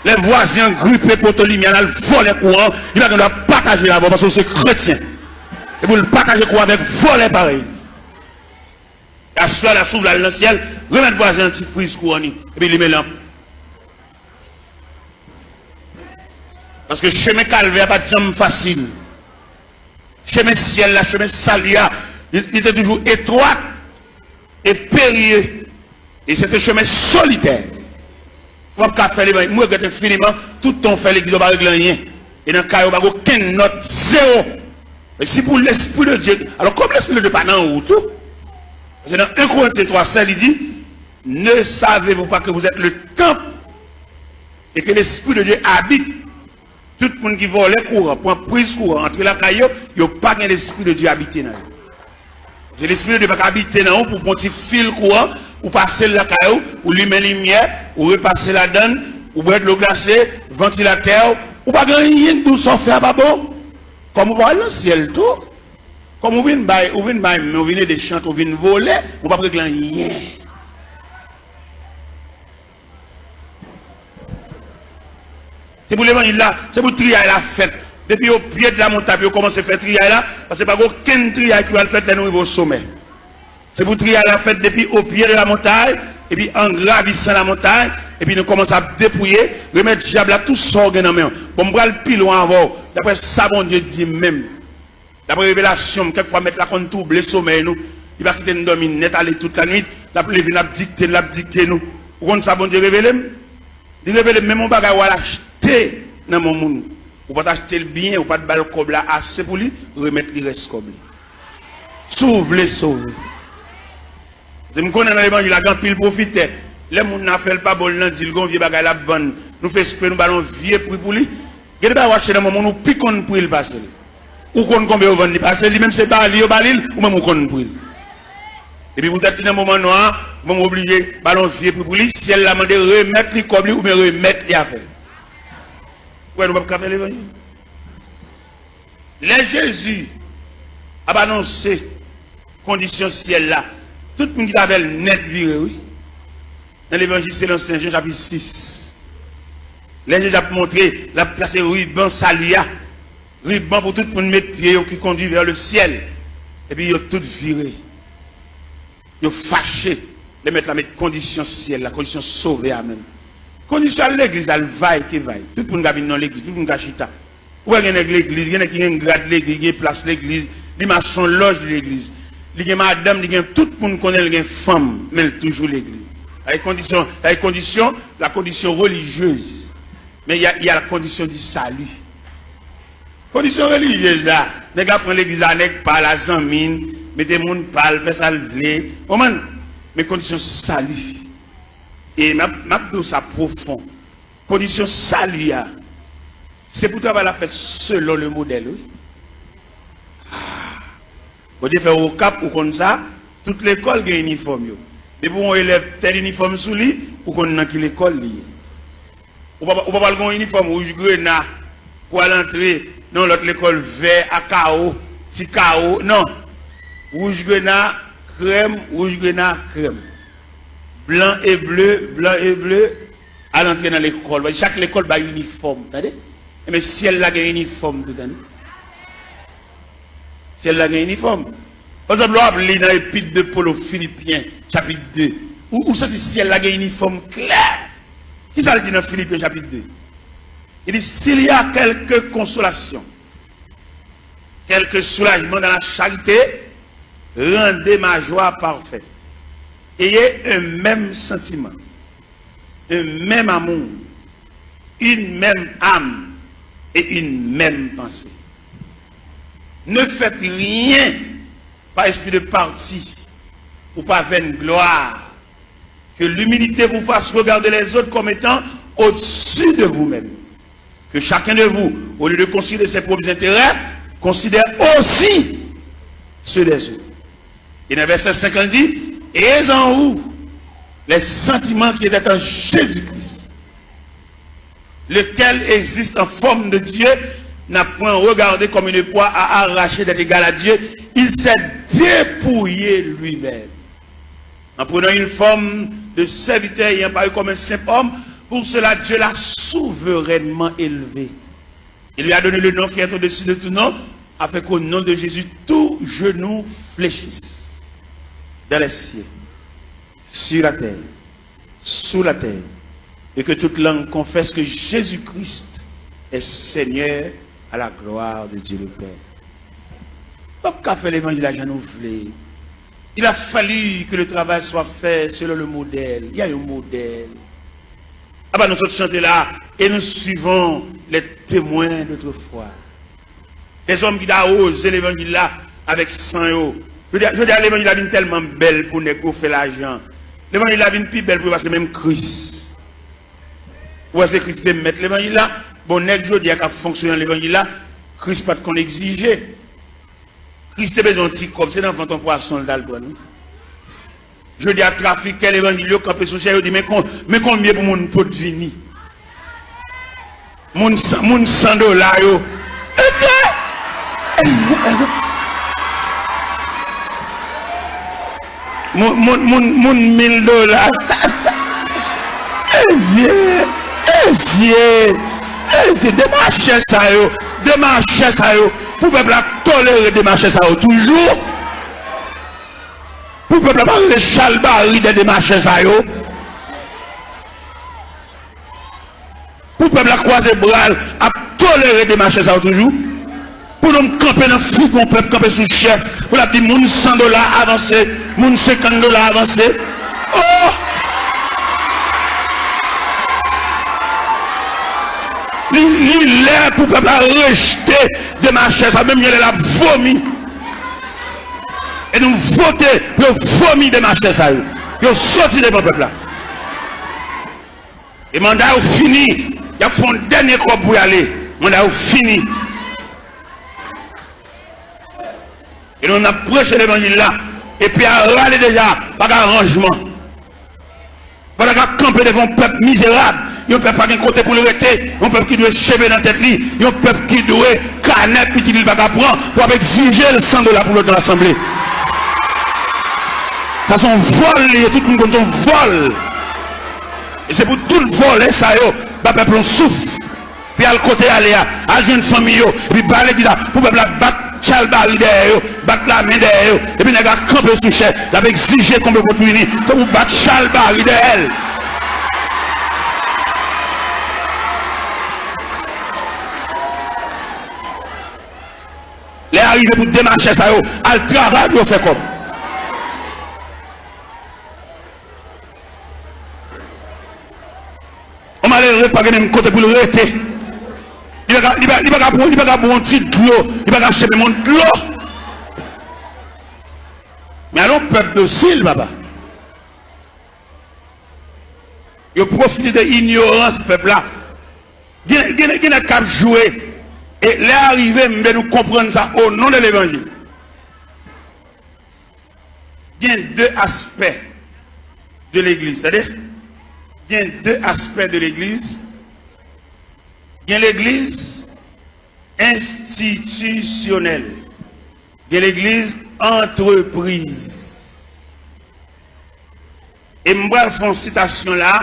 Lè vwazen an gripe poto limyè l al vòlè kouran, li pa gen dwa pataje l avè w paske w se kretyen. E pou l pataje kouran avèk vòlè parèy li. Aswè la, si w vle al nan syèl, remèt vwazen an ti priz kouran li, epi limen lanp. Paske chemen kalvè a pa t janm fasil. Chemen syèl la, chemen sali a, li, li te toujou etwat e perye. E se te chemen solitè. W ap ka fè levanjil. M regrèt enfiniman, tout tan w fè legliz, w pa regle anyen. E nan kay ou, pa gen okenn nòt, zewo. Men si pou Lespri de Dye, alò, kòm Lespri de Dye pa nan ou tou, paske nan en Korentyen twa sèz, li di, ne savez-vous pas que vous êtes le temple et que l'Esprit de Dieu habite? Tout moun ki vòlè kouran, pran priz kouran, antre lakay yo, yo pa gen Lespri de Dye abite nan yo. Se Lespri de Dye pa ka abite nan ou pou pran ti fil kouran, ou pase l lakay ou, ou limen limyè, ou repase ladann, ou bwè dlo glase, vantilatè, ou pa gen anyen k di w sa w fè a pa bon. Kòm ou pa al nan syèl tou. Kòm ou vin bay, ou vin bay, men ou vin ede chante, ou vin vole, ou p ap regle anyen. Se pou levanjil la, se pou triyay la fèt. Depi o pye de la montay pou yo kòmanse fè triyay la, paske pa gen okenn triyay ki pral fèt lè nou rive o somè. Se pou triyay la fèt depi o pye de la montay, epi an gravisan la montay, epi nou kòmanse ap depouye, remèt dyab la tout sa w gen nan men w. Bon, m pral pi lwen avè w, daprè sa Bondye di m menm. Daprè revelasyon m, kèk fwa mèt la konn twouble somèy nou. Li pa kite n dòmi nèt ale tout lanwit. L ap leve, l ap dikte n, l ap dikte nou. Ou konn sa Bondye revele m? Li revele m menm yon bagay w al achte nan men yon moun. Ou pa t achte l byen, ou pa t ba l kòb la ase pou li, remèt li rès kòb li. Si w vle sove. Paske m konnen nan levanjil la, gen anpil pwofitè. Lè moun nan fè l pa bon, l nan di l gen yon vye bagay l ap vann. Nou fè espre nou ba l yon vye pri pou li. Gen de bagay w achte nan men moun ou pi konn pri l pase l. Ou konn konbyen yo vann li pase l, li menm se ba li yo ba li l, ou menm ou konn pri l. Epi poutèt li nan moman nwa a, ou menm ou oblije ba l yon vye pri pou li, syèl la mande remèt li kòb li oubyen remèt li afè l. Ou wè nou p ap ka fè levanjil. Lè Jezi ap anonse kondisyon syèl la, tout moun ki t avè l nèt vire, wi. Nan levanjil selon Sen Jan, chapit sis. Lè Jezi ap montre, l ap trase riban sali a, riban pou tout moun met pye yo ki kondui vè le syèl. Epi yo tout vire. Yo fache lè Mèt la met kondisyon syèl la, kondisyon sove a menm. Kondisyon al legliz, al vay ke vay. Tout moun ka vin nan legliz, tout moun ka chita. Ou wè gen nèg legliz, gen nèg ki gen grad legliz, gen plas legliz, li mason lòj legliz. Li gen madanm, li gen tout moun konnen l gen fanm, men l toujou legliz. Sa e kondisyon, sa e kondisyon, la condition religieuse. Men y a, y a la condition du salut. Kondisyon relijyez la, nèg la pran legliz la, nèg pa l a zanmi n, mete moun pa l, fè sa l vle. Konprann? Men kondisyon sali. E m ap, m ap di w sa pwofon. Kondisyon sali a, se pou travay la fèt selon le modèl, wi. Ah. Bondye fè w Okap, ou konn sa, tout lekòl gen inifòm yo. Depi w yon elèv tèl inifòm sou li, ou konn nan ki lekòl li ye. Ou pa, ou pa pral gen yon inifòm wouj grena pou al antre nan yon lòt lekòl vè a kawo, ti kawo, non. Wouj grena, krèm, wouj grena, krèm. Blan e ble, blan e ble, al antre nan lekòl. Chak lekòl bay inifòm, tande? Enben, syèl la gen inifòm tou, tande? Syèl la gen inifòm. Pa egzanp, lè w ap li nan Epître de Paul aux Philippiens, chapit de, ou, ou santi syèl la gen inifòm klè. Kisa l di nan Filipyen chapit de? Li di, s'il y a quelque consolation, quelque soulagement dans la charité, rendez ma joie parfaite. Ayez un même sentiment, un même amour, une même âme et une même pensée. Ne faites rien par esprit de parti ou par vaine gloire. Que l'humilité vous fasse regarder les autres comme étant au-dessus de vous-même. Que chacun de vous, au lieu de considérer ses propres intérêts, considère aussi ceux des autres. Et dans verset cinq, il dit, ayez en vous les sentiments qui étaient en Jésus-Christ, lequel existe en forme de Dieu, n'a point regardé comme une proie à arracher d'être égal à Dieu, il s'est dépouillé lui-même en prenant une forme de serviteur, ayant paru comme un simple homme. Pour cela, Dieu l'a souverainement élevé et lui a donné le nom qui est au-dessus de tout nom, afin qu'au nom de Jésus, tout genou fléchisse dans les cieux, sur la terre, sous la terre, et que toute langue confesse que Jésus-Christ est Seigneur, à la gloire de Dieu le Père. P ap ka fè levanjil la jan nou vle. Il a fallu que le travail soit fait selon le modèle. Il y a un modèle. Apa nou sot chante la, et nous suivons les témoins d'autrefois. Dèzòm ki ta woze levanjil la avèk san yo. Jodi a, jodi a levanjil la vin tèlman bèl pou nèg yo fè lajan. Levanjil la vin pi bèl pou yo pase menm Kris. Ou wè se Kris ki te mèt levanjil la. Bon, nèg jodi a k ap fonksyone nan levanjil la, Kris pa t konn egzije. Kris te bezwen yon ti kòb, se nan vant yon pwason l t al pran l. Jodi a, trafikè levanjil yo kanpe sou chè, yo di, men kon, men konbyen pou moun pot vini. Moun san, moun san dola yo. Mesye! Moun, moun, moun, moun mil dola. Mesye, mesye, mesye, demachè sa yo, demachè sa yo, pou pèp la tolere demachè sa yo toujou, pou pèp la pa rele chalbari de demachè sa yo. Pou pèp la kwaze bra l, ap tolere demachè sa yo toujou. Pou nou kanpe nan figi yon pèp, kanpe sou chè, pou l ap di moun san dola avanse, moun senkant dola avanse. Oh! Li, li lè pou pèp la rejte demachè sa, menm jan lè l ap vomi. E nou vote pou yo vomi demachè sa yo. Yo soti devan pèp la. E manda yo fini. Y ap fè yon dènye kòb pou y ale. Manda yo fini. E nou, n ap preche levanjil la. E peyi a rale deja, pa gen aranjman. Pandan k ap kanpe devan yon pèp mizerab, yon pèp pa gen kote pou l rete, yon pèp ki dwe cheve nan tèt li, yon pèp ki dwe kanè pitit li l pa ka pran, w ap egzije l san dola pou l nan lasanble. Sa se yon vòl li ye, tout moun konn se yon vòl. E se pou tout vòlè sa yo ba pèp la yon souf. Pou y al kote y ale a, al jwenn fanmi yo, epi ba legliz la, pou pèp la bat chalbari dèyè yo, bat lame dèyè yo, epi nèg la kanpe sou chè, l ap egzije konbyo pou l vini, se pou bat chalbari dèyè l. Lè a rive pou demachè sa yo al travay pou yo fè kòb. Yon malere pa gen menm kote pou l rete. Li pa ka, li pa, li pa ka pran, li pa ka bwè yon ti dlo, li pa ka chèche menm yon dlo. Men ale yon pèp dosil, papa. Yo pwofite de inyorans pèp la. Gen, gen, gen nèg k ap jwe. E lè a rive, m vle nou konprann sa o non de levanjil. Gen de aspè de legliz, tande? Gen de aspè de legliz. Gen legliz enstitisyonèl. Gen legliz antrepriz. E m pral fè yon sitasyon la,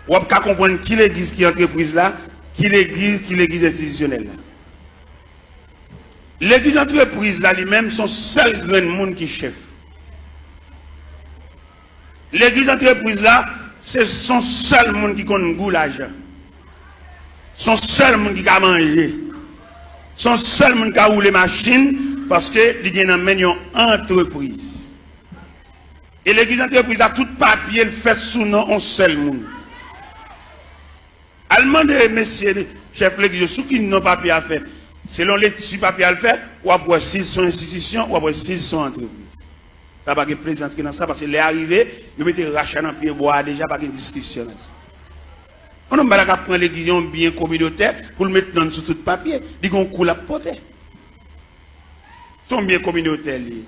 w ap ka konprann ki legliz ki antrepriz la, ki legliz, ki legliz enstitisyonèl la. Legliz antrepriz la, li menm, se yon sèl grenn moun ki chèf. Legliz antrepriz la, se, se yon sèl moun ki konn gou lajan. Se yon sèl moun ki ka manje. Se yon sèl moun ki ka woule machin, paske li gen nan men l yon antrepriz. E legliz antrepriz la, tout papye l fèt sou non yon sèl moun. Al mande mesye chèf legliz yo sou ki non papye a fèt. Selon lekti papye a l fè, w ap wè si l se yon enstitisyon, w ap wè si l se yon antrepriz. Sa pa gen plezantri nan sa, paske lè a rive, yo mete rach la nan pye bwa a deja, pa gen diskisyon nan sa. Yon nonm pa la k ap pran legliz yon byen kominotè pou l met non l sou tout papye. Li gen yon kou l ap pote. Se yon byen kominotè li ye.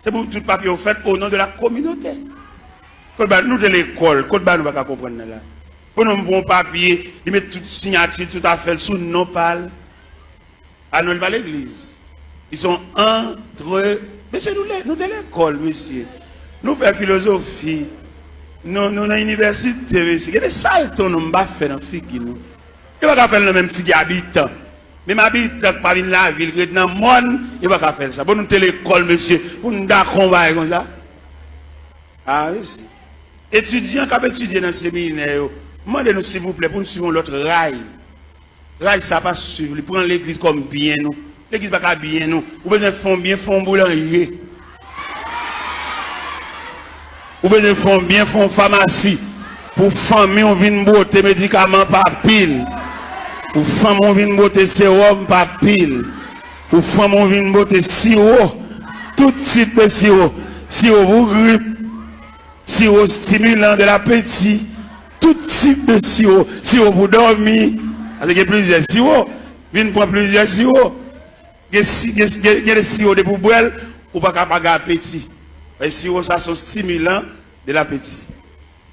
Se pou tout papye yo fèt au nom de la communauté. Kot ba nou te lekòl, kot ba nou pa ka konprann nan la. Pou nonm pran yon papye, li met tout siyati, tout afè l sou non pa l. A non, li pa legliz. Li se yon antre-, mesye, nou le-, nou te lekòl, mesye. Nou fè filozofi. Nou, nou nan inivèsite, mesye. Gade salto nonm pa fè nan figi nou. Yo pa ka fè l nan menm figi abitan. Menm abitan k pa vin lavil, ki ret nan mòn, yo pa ka fè l sa. Bon, nou te lekòl, mesye, pou n dakò yon bagay konsa? A, mesye. Etidyan k ap etidye nan seminè yo, m mande nou, silvouplè, pou n swiv yon lòt ray. Ray sa pa swiv li, pran legliz kòm byen nou. Legliz pa ka byen nou. Ou bezwen fè yon byen, fè yon boulanje. Ou bezwen fè yon byen, fè yon famasi. Pou fanmi w vin bwote medikaman pa pil. Pou fanmi w vin bwote sewòm pa pil. Pou fanmi w vin bwote siwo. Tout tip de siwo. Siwo pou grip. Siwo stimilan de lapeti. Tout tip de siwo. Siwo pou dòmi. Paske gen plizyè siwo. Vin pran plizyè siwo. Gen si-, gen, gen, gen de siwo depi w bwè l, ou pa ka pa gen apeti. Paske siwo sa se yon stimilan de lapeti.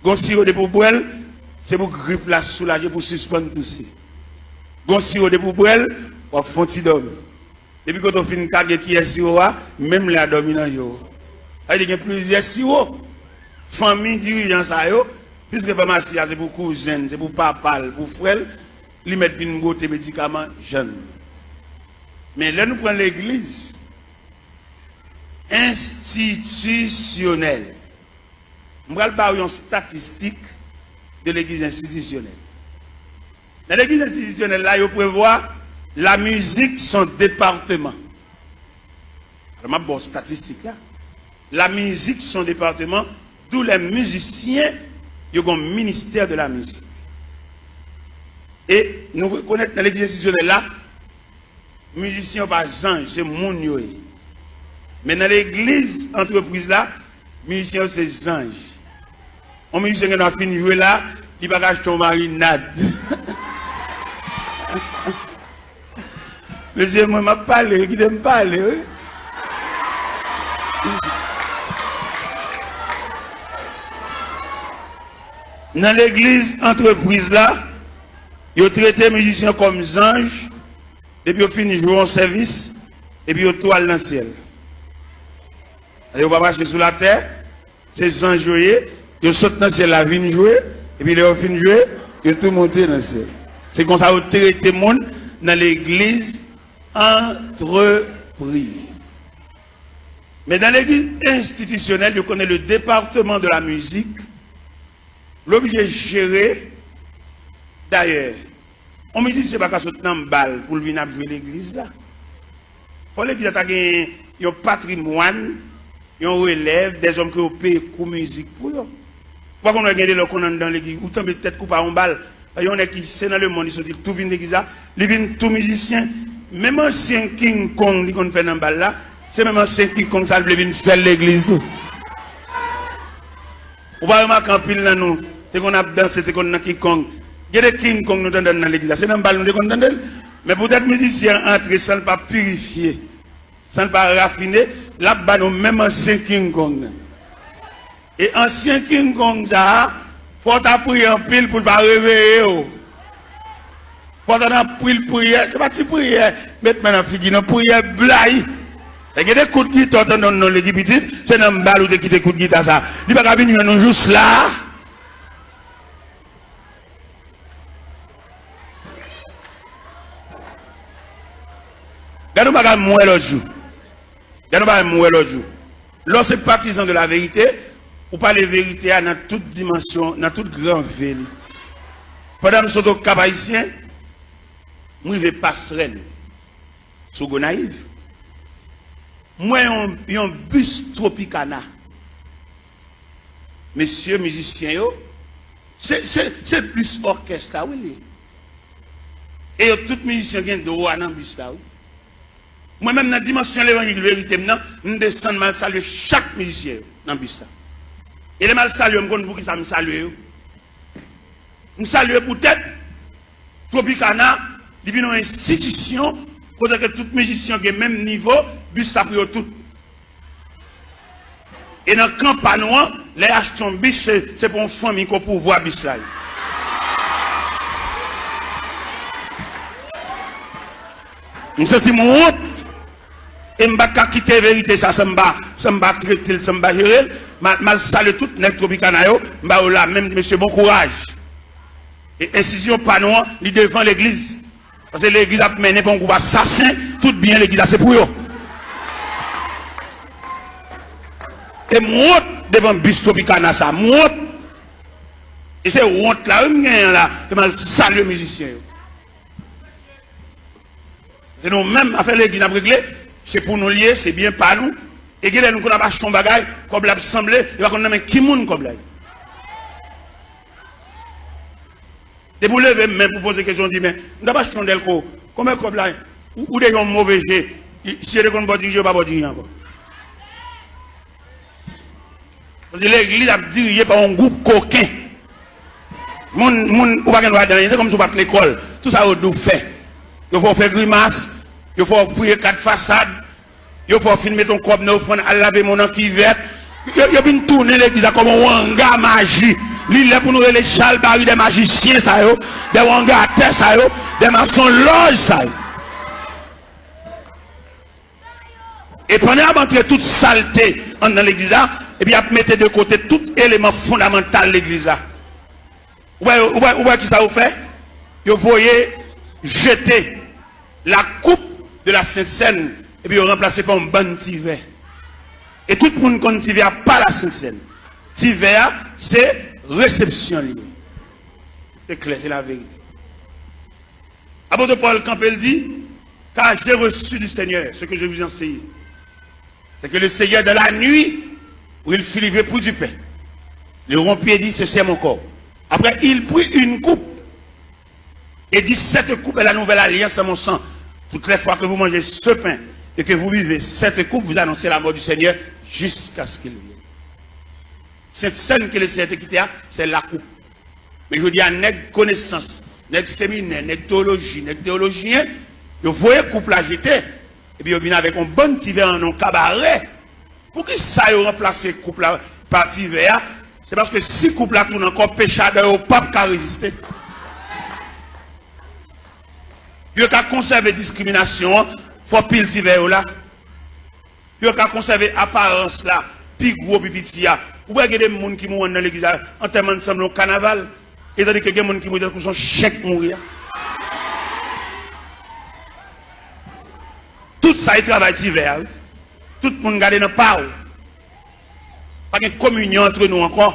Gon siwo depi w bwè l, se pou grip la soulaje, pou sispann touse. Gon siwo depi w bwè l, w ap fè yon ti dòmi. Depi kote w fin kage kiyè siwo a, menm lè a dòmi nan je w. Sa vle di gen plizyè siwo. Fanmi dirijan sa yo, piske famasi a se pou kouzen l, se pou papa l, pou frè l, li mèt vin bwote medikaman Jàn. Men lè nou pran legliz enstitisyonèl, m pral ba w yon statistik de legliz enstitisyonèl. Nan legliz enstitisyonèl la, yo prevwa la mizik se yon depatman. Alò, m ap ba w statistik la. La mizik se yon depatman, d'où les musiciens, yo gen yon ministè de la mizik. E nou rekonèt nan legliz enstitisyonèl la, mizisyen yo pa zanj, se moun yo ye. Men nan legliz antrepriz la, mizisyen yo se zanj. Yon mizisyen gen dwa fin jwe la, li pa ka achte yon marinad. Mesye, mwen, m ap pale, wi, kite m pale, wi. Nan legliz antrepriz la, yo trete mizisyen kòm zanj, depi yo fin jwe yon sèvis, epi yo tou al nan syèl. Yo pa mache sou latè, se zanj yo ye, yo sot nan syèl la vin jwe, epi lè yo fin jwe, yo tou monte nan syèl. Se konsa yo trete moun nan legliz antrepriz. Men nan legliz enstitisyonèl, yo konnen le département de la musique, l oblije jere. Dayè, yon mizisyen pa ka sot nan bal pou l vin ap jwe legliz la. Fò legliz la ta gen yon patrimwàn, yon relèv, dèzòm ke yo peye kou mizik pou yo. Ou pa konn wè gen de lè w konn anndan legliz, ou tonbe tèt kou pa yon bal. Yon nèg ki se nan lemonn, li soti, li tou vin legliz la, li vin tou mizisyen. Menm ansyen King Kong li konn fè nan bal la, se menm ansyen King Kong sa l vle vin fè l legliz tou. Ou pa remake anpil nan nou te konn ap danse, te konn nan King Kong. Gen de King Kong nou tande nan legliz la, se nan bal nou te konn tande l. Men poutèt mizisyen an antre san l pa pirifye, san l pa rafine, l ap ba nou menm ansyen King Kong nan. E ansyen King Kong sa a, fò w ta priye anpil pou l pa reveye w. Fò w ta nan anpil priyè, se pa ti priyè met men nan figi non, priyè blay. E gen de kout gita w tande nan legliz pitit, se nan bal ou te kite kout gita sa. Li pa ka vin jwenn nou jous la. Gade yon bagay m wè lòt jou. Gade yon bagay m wè lòt jou. Lè w se patizan de la verite, ou pale verite a nan tout dimansyon, nan tout gran ve li. Pandan m sot Okap Ayisyen, m rive Pasrèl, sou Gonayiv. M wè yon, yon bis Tropicana. Mesye mizisyen yo, se, se, se bis òkès la, wi, li ye. E yo tout mizisyen gen dwa nan bis la, wi. Mwen menm, nan dimansyon levanjil verite m nan, m desann, m al salye chak mizisyen yo nan bis la. E lè m al salye yo, m konn poukisa m salye yo. M salye poutèt Tropicana, li vin yon enstitisyon kote ke tout mizisyen gen menm nivo, bis la pou yo tout. E nan kan pa nou an, lè y achte yon bis, se, se pou yon fanmi ke w pouvwa bis la ye. M santi m wont. E m pa t ka kite verite sa san m pa, san m pa trete l, san m pa jere l. M al, m al salye tout nèg Tropicana yo, m ba yo lamen, m di, "Mesye, bon kouraj." E enstitisyon pa nou an, li devan legliz. Paske legliz ap mennen pa yon gwoup asasen, tout byen legliz la se pou yo. E m wont devan bis Tropicana sa, m wont. E se wont la, wi, m genyen la, e m al salye mizisyen yo. Se nou menm, afè legliz n ap regle, se pou nou l ye, se byen pa nou. E genlè nou konn ap achte yon bagay, kòb la ap sanble, yo pa konn nan men ki moun kòb la ye. Depi w leve men pou poze kesyon, w di, "Men, m t ap achte yon dèlko, konbyen kòb la ye?" Ou, ou deja yon move je. Si yo te konn ba w dirije, yo pa ba w dirije ankò. Paske legliz ap dirije pa yon gwoup koken. Moun, moun, ou pa gen dwa di anyen, se kòmsi w pa t lekòl. Tout sa yo di w fè. Yo fè w fè grimas, yo fè w priye kat fasad, yo fè w fin mete yon kòb nan ofrann, al lave men w nan kivèt. Yo, yo vin tounen legliz la kòm yon wanga maji. Li lè pou nou rele chalbari dè majisyen sa yo, dè wangatè sa yo, dè masonlòj sa yo. E pandan y ap antre tout salte anndan legliz la, Epi y ap mete de kote tout eleman fondamantal legliz la. Ou wè, ou wè, ou wè ki sa yo fè? Yo voye jete la coupe de la Sainte Seine, epi yo ranplase pa yon bann ti vè. E tout moun konn ti vè a pa la Sainte Seine. Ti vè a, se resepsyon li ye. Se klè, se laverite. Apot Pòl kanpe, l di, car j'ai reçu du Seigneur ce que je vous enseigne. C'est que le Seigneur, dans la nuit où il fut livré pour du pain, le rompit et dit, ceci est mon corps. Après, il prit une coupe et dit, cette coupe est la nouvelle alliance à mon sang. Toutes les fois que vous mangez ce pain et que vous buvez cette coupe, vous annoncez la mort du Seigneur jusqu'à ce qu'il vienne. Sent Sèn ke Lesenyè te kite a, se lakoup. Men jodi a, nèg konesans, nèg seminè, nèg teyoloji, nèg teyolojyen, yo voye koup la jete, epi yo vin avèk yon bann ti vè an yon kabarè. Poukisa yo ranplase koup la pa ti vè a? Se paske si koup la tounen ankò, peche adan yo p ap ka reziste. Pou yo ka konsève diskriminasyon an, fò pil ti vè yo la. Pou yo ka konsève aparans la, pi gwo, pi piti a. Ou wè gen de moun ki mouri anndan legliz la, antèman sanble yon kanaval. E tandi ke gen moun ki mouri tankou se yon chen k mouri a. Tout sa e travay ti vè a, wi. Tout moun gade nan pa w. Pa gen kominyon antre nou ankò.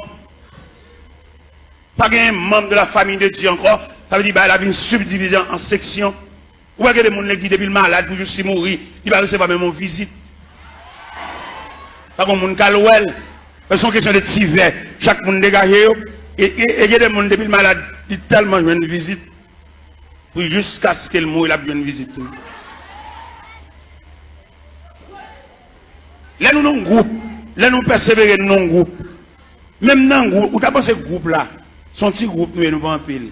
Pa gen manm de la famille de Dieu ankò. Sa vle di bagay la vin sibdivize an, an seksyon. Ou wè gen de moun legliz depi l malad pou jis li mouri, li pa resevwa menm yon vizit. Pa gen moun k al wè l. Se yon kesyon de ti vè. Chak moun degaje yo. E, e, e gen de moun depi l malad, li tèlman jwenn vizit. Pou jiskaske l mouri, l ap jwenn vizit tou. Lè nou nan gwoup, lè nou pèsevere, nou nan gwoup. Menm nan gwoup, ou ta panse gwoup la, se yon ti gwoup nou ye, nou pa anpil.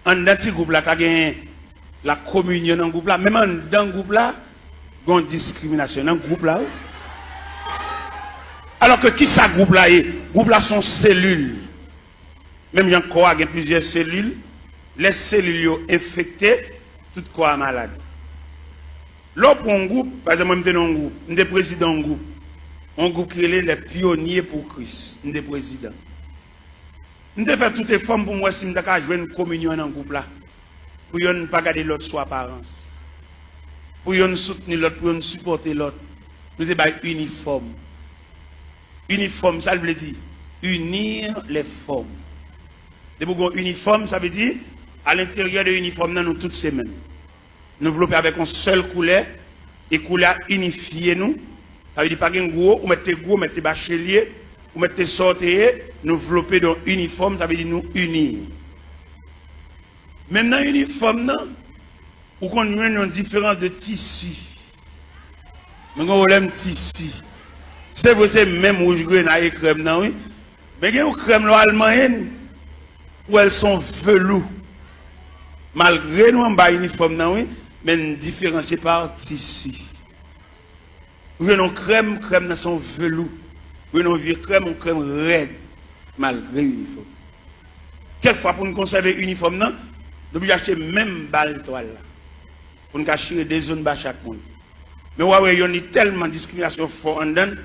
Anndan ti gwoup la, ta gen lakominyon nan gwoup la, menm anndan gwoup la, gen yon diskriminasyon nan gwoup la, wi. Alòske kisa gwoup la ye? Gwoup la se yon selil. Menm jan kò a gen plizyè selil, lè selil yo enfekte, tout kò a malad. Lè w pran yon gwoup, pa egzanp, mwen m te nan yon gwoup, m te prezidan yon gwoup, yon gwoup ki rele Les Pionniers pour Christ, m te prezidan. M te fè tout efò m pou m wè si m ta ka jwenn kominyon nan gwoup la, pou yonn pa gade lòt sou aparans, pou yonn soutni lòt, pou yonn sipòte lòt. Nou te bay inifòm. Inifòm, sa l vle di? Unir les formes. Depi w gen yon inifòm, sa vle di, alenteryè de inifòm nan, nou tout se menm. Nou vlope avèk yon sèl koulè, e koulè a inifye nou. Sa vle di, pa gen gwo, ou mèt te gwo, ou mèt te bachelye, ou mèt te sa w te ye, nou vlope de yon inifòm, sa vle di nou ini. Menm nan inifòm nan, ou konn jwenn yon diferans de tisi. Nou gen pwoblèm tisi. Se vre, se menm wouj grenay e krèm nan, wi. Men gen yon krèm lè w al manyen l, ou wè l se yon velou. Malgre nou anba inifòm nan, wi, men n diferansye pa tisi. Ou jwenn yon krèm, krèm nan se yon velou. Ou jwenn yon vye krèm, yon krèm rèd, malgre inifòm. Kèk fwa, pou n konsève inifòm nan, nou oblije achte menm bal twal la. Pou n ka chire de zòn ba chak moun. Men w a wè yonn li tèlman diskriminasyon fò anndan l,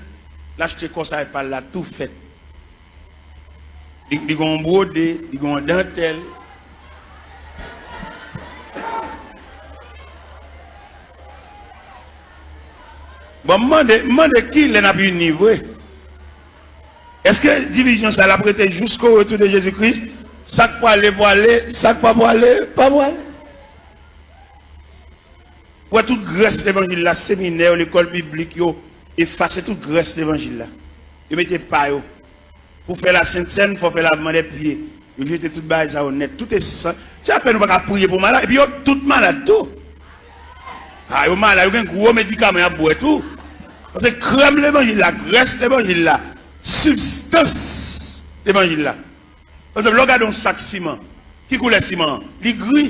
l achte kòsay pa l la tou fèt. Li, li gen yon bwode, li gen yon dantèl. Bon, m mande, m mande kilè n ap ini vre? Èske divizyon sa l ap rete jusqu'au retour de Jésus-Christ? Sa k prale, prale, sa k pa prale, pa prale. Ou wè tout grès levanjil la, seminè yo, lekòl biblik yo, efase tout grès levanjil la. Yo mete pa yo. Pou fè la Sent Sèn, fò fè lavman dè pye. Yo jete tout bagay sa yo nèt. Tout e san. Se apèn ou pa ka priye pou malad. Epi yo tout malad tou. A, yo malad, yo gen gwo medikaman y ap bwè tou. Paske krèm levanjil la, grès levanjil la, sibstans levanjil la. Pa egzanp, lè w gade yon sak siman, ki koulè siman an? Li gri.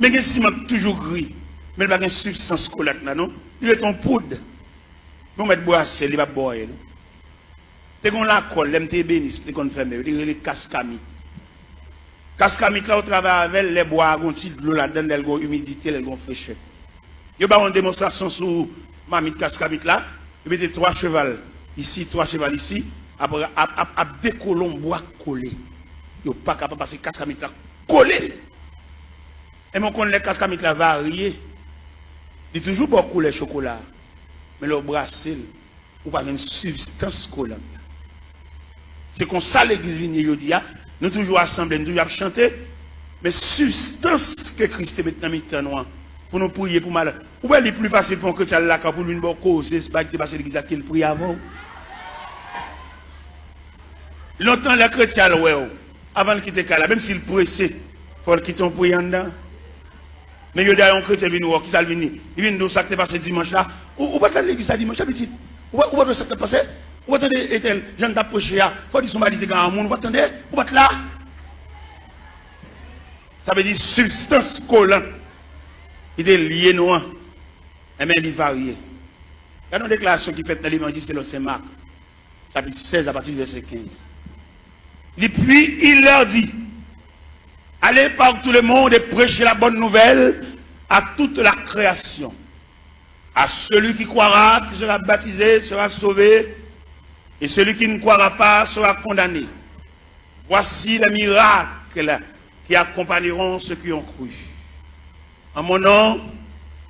Men gen siman ki toujou gri, men li pa gen sibstans kolèt la, non. Li ret yon poud. Men w mèt bwase l, li p ap ba w anyen, non. Te gen yon lakòl, lè m te ebenis, li konn fèmen, yo te rele Kaskamit. Kaskamit la, ou travay avè l, lè bwa a gen yon ti dlo ladan l, lè l gen yon imidite, lè l gen yon frechè. Yo ba w yon demonstrasyon sou mamit Kaskamit la, yo mete twa cheval. Isi, twa cheval isi, ap, ap, ap, ap dekole yon bwa kole. Yo pa kapab pase kas kamit la kole l. E mwen konn lè kas kamit la varye, li toujou ba w koulè chokola. Men lè w brase l, ou pa jwenn sibstans kolan la. Se konsa legliz vin ye jodi a. Nou toujou asanble, nou toujou ap chante. Men sibstans ke Kris te met nan mitan nou an, pou nou priye pou malad. Ou wè li pli fasil pou yon kretyen al lakay pou l vin ba w koze bagay ki te pase legliz la ke l priye avè w. Lontan lè kretyen al wè w, avan l kite kay la, menm si l prese, fò l kite yon priye anndan. Men jodi a yon kretyen vin wè w, kisa l vin di? Li vin di w sa k te pase dimanch la. Ou, ou pa t al legliz la dimanch la, pitit? Ou pa, ou pa t wè sa k t ap pase? Ou pa tande etèl, jan l t ap preche a? Fò w di se yon bagay li te gen a yon moun, ou pa t tande? Ou pa t la? Sa vle di sibstans kolan ki te lye nou an, enben, li varye. Gade yon deklarasyon ki fèt nan Levanjil selon Sen Mak, chapit sèz, apati di vèsè kenz. Li, puis il leur dit, allez par tout le monde et prêchez la bonne nouvelle à toute la création. À celui qui croira, qui sera baptisé, sera sauvé, et celui qui ne croira pas sera condamné. Voici les miracles qui accompagneront ceux qui ont cru. En mon nom,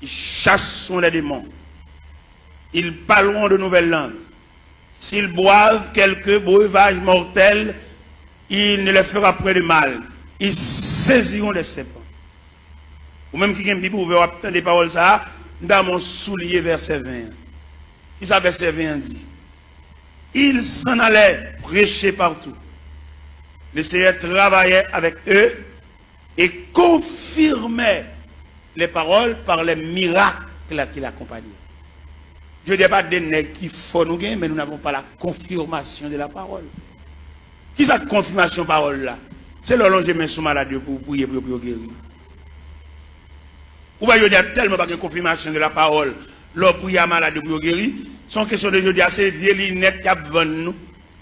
ils chasseront les démons. Ils parleront de nouvelles langues. S'ils boivent quelque breuvage mortel, il ne leur fera point de mal. Ils saisiront des serpents. Ou menm ki gen Bib ouvè, w ap tande pawòl sa a, m ta renmen w souliye vèsè ven an. Kisa vèsè ven an di? Ils s'en allaient prêcher partout. Le Seigneur travaillait avec eux et confirmait les paroles par les miracles qui l'accompagnaient. Jodi a, pa de nèg ki fò nou gen, men nous n'avons pas la confirmation de la parole. Kisa k konfimasyon pawòl la? Se lè w lonje men sou malad yo pou w priye pou yo, pou yo geri. Ou wè, jodi a tèlman pa gen konfimasyon de la pawòl. Lè w priye a malad yo pou yo geri, se yon kesyon de jodi a, se vye linèt y ap vann nou.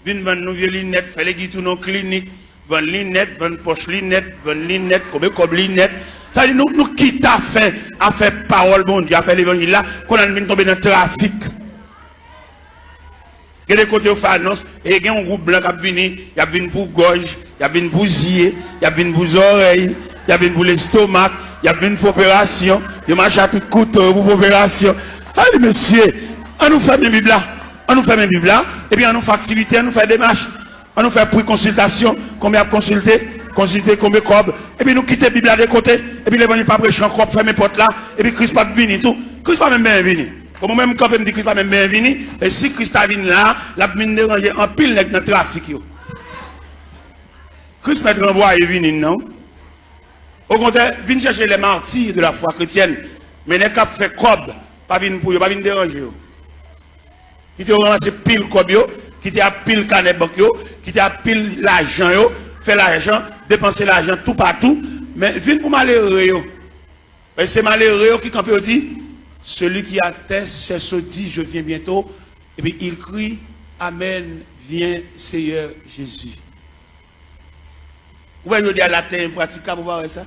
Vin vann nou vye linèt, fè legliz tounen yon klinik, vann linèt, vann pòch linèt, vann linèt, konbe kòb linèt. Sa vle di nou, nou kite afè, afè pawòl Bondye, afè levanjil la, kounye a n vin tonbe nan trafik. Gen de kote yo fè anons, e gen yon gwoup blan k ap vini, y ap vin pou gòj, y ap vin pou zye, y ap vin pou zòrèy, y ap vin pou lestomak, y ap vin pou operasyon, yo mache a tout kouto yo pou operasyon. Ay, mesye, an nou fèmen Bib la, an nou fèmen Bib la, epi an nou fè aktivite, an nou fè demach. An nou fè pri konsiltasyon, konbyen ap konsilte, konsilte konbyen kòb, epi nou kite Bib la de kote, epi levanjil pa preche ankò, ap fèmen pòt la, epi Kris p ap vini tou. Kris pa menm benyen vini. Bon, mwen menm, m kanpe, m di Kris pa menm benyen vini, e si Kris ta vin la, l ap vin deranje anpil nèg nan trafik yo. Kris mèt ranvwaye vini n nan. Okontrè, vin chèche les martyrs de la foi chrétienne, men nèg k ap fè kòb, pa vin pou yo, pa vin deranje yo. Kite yo ranmase pil kòb yo, kite ap pil kanè bank yo, kite ap pil lajan yo, fè lajan, depanse lajan toupatou, men vin pou malere yo. Paske se malere yo ki kanpe, yo di, celui qui atteste, c'est ce dit, je viens bientôt, epi il crie, amen, viens Seigneur Jésus. Ou wè jodi a latè enpratikab, ou pa wè sa?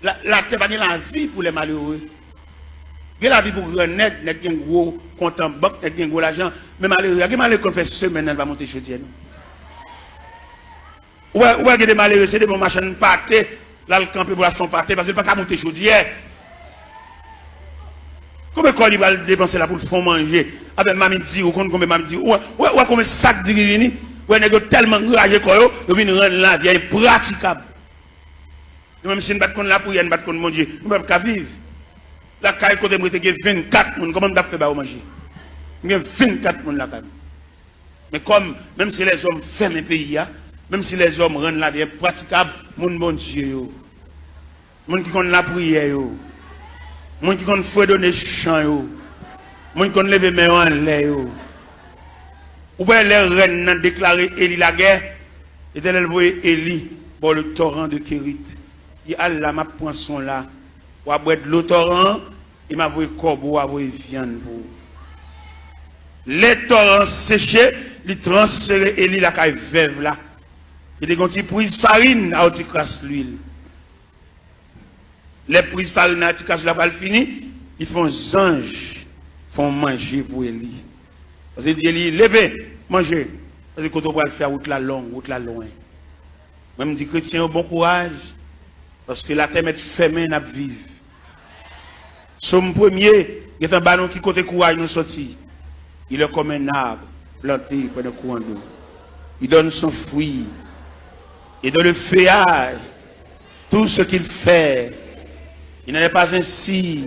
La, latè pa gen lavi pou lè malere. Gen lavi pou gran nèg, nèg gen gwo kont an bank, nèg gen gwo lajan. Men malere a, gen malere ki konn fè semèn nan li pa monte chodyè non. Ou wè, ou wè gen de malere, se devan yon machann pate, l al kanpe pou l achte yon pate, paske l pa ka monte chodyè. Konbyen kòb li pral depanse la pou l fè yon manje? Avèk mamit diri, ou konn konbyen mamit diri? Ou wè, ou wè, ou wè konbyen sak diri vini? Ou wè nèg yo tèlman anraje kò yo, yo vin rann lavi a enpratikab. Nou menm si n pa t konn lapriyè, n pa t konn Bondye, nou pa t ka viv. Lakay kote m rete gen vennkat moun, kòman m t ap fè ba yo manje? M gen vennkat moun lakay mwen. Men kòm, menm si lèzòm fèmen peyi a, menm si lèzòm rann lavi enpratikab, moun Bondye yo, moun ki konn lapriyè yo, moun ki konn fredone chan yo, moun ki konn leve men yo anlè yo, ou wè lè rèn nan deklare Eli lagè, Letènèl voye Eli bò le toran de Kerit. Li al la, m ap pran swen w la, w a bwè dlo toran an, e m a voye kòbo, w a voye vyann pou ou. Lè toran an seche, li transfere Eli lakay vèv la, ki te gen yon ti priz farin ak yon ti kras lwil. Lè priz farin nan ak ti kras lwil la pral fini, li fè yon zanj fè yon manje pou Eli. Paske Dye li, leve, manje. Paske kote w pral fè a, wout la long, wout la lwen. Mwen, m di kretyen yo bon kouraj, paske latè mèt fèmen, n ap viv. Sòm premye gentan ba nou ki kote kouraj nou soti. Il est comme un arbre planté près d'un courant d'eau. Il donne son fruit. Et dans le feuillage, tout ce qu'il fait, il n'en est pas ainsi.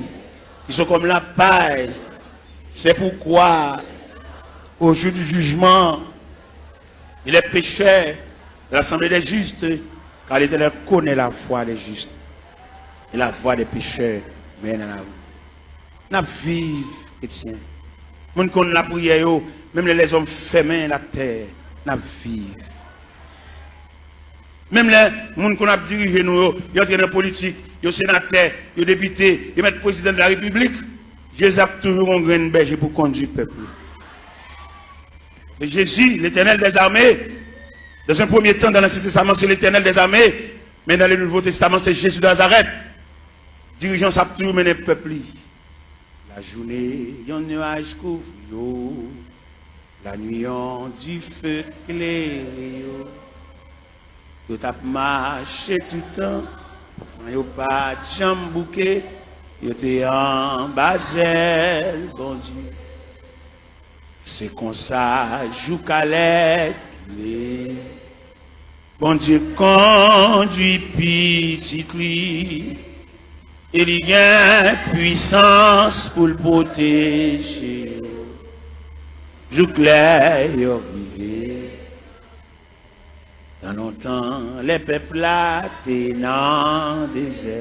Ils sont comme la paille. C'est pourquoi, au jour du jugement, il est pécheur de l'assemblée des justes, car l'Éternel connaît la voie des justes et la voie des pécheurs mène à la mort. N ap viv, kretyen. Moun konn lapriyè yo, menm lè lèzòm fèmen latè, n ap viv. Menm lè moun konn ap dirije nou yo, yo antre nan politik, yo senatè, yo depite, yo mèt prezidan de la repiblik, Jezi ap toujou gon grenn bèje pou kondui pèp li. C'est Jésus, l'Éternel des armées. Dans un premier temps, dans l'Ancien Testament, c'est l'Éternel des armées. Mais dans le Nouveau Testament, c'est Jésus de Nazareth. Dirijan sa ap toujou mennen pèp li. Lajounen, yon nyaj kouvri yo. Lannuit, yon dife klere yo. Yo t ap mache toutan, san yo pa t janm bouke. Yo te anba zèl Bondye. Se konsa, jouk alè ki le, Bondye kondui pitit li, e li gen pwisans pou l pwoteje yo jouk lè yo rive. Tan lontan, lè pèp la te nan dezè,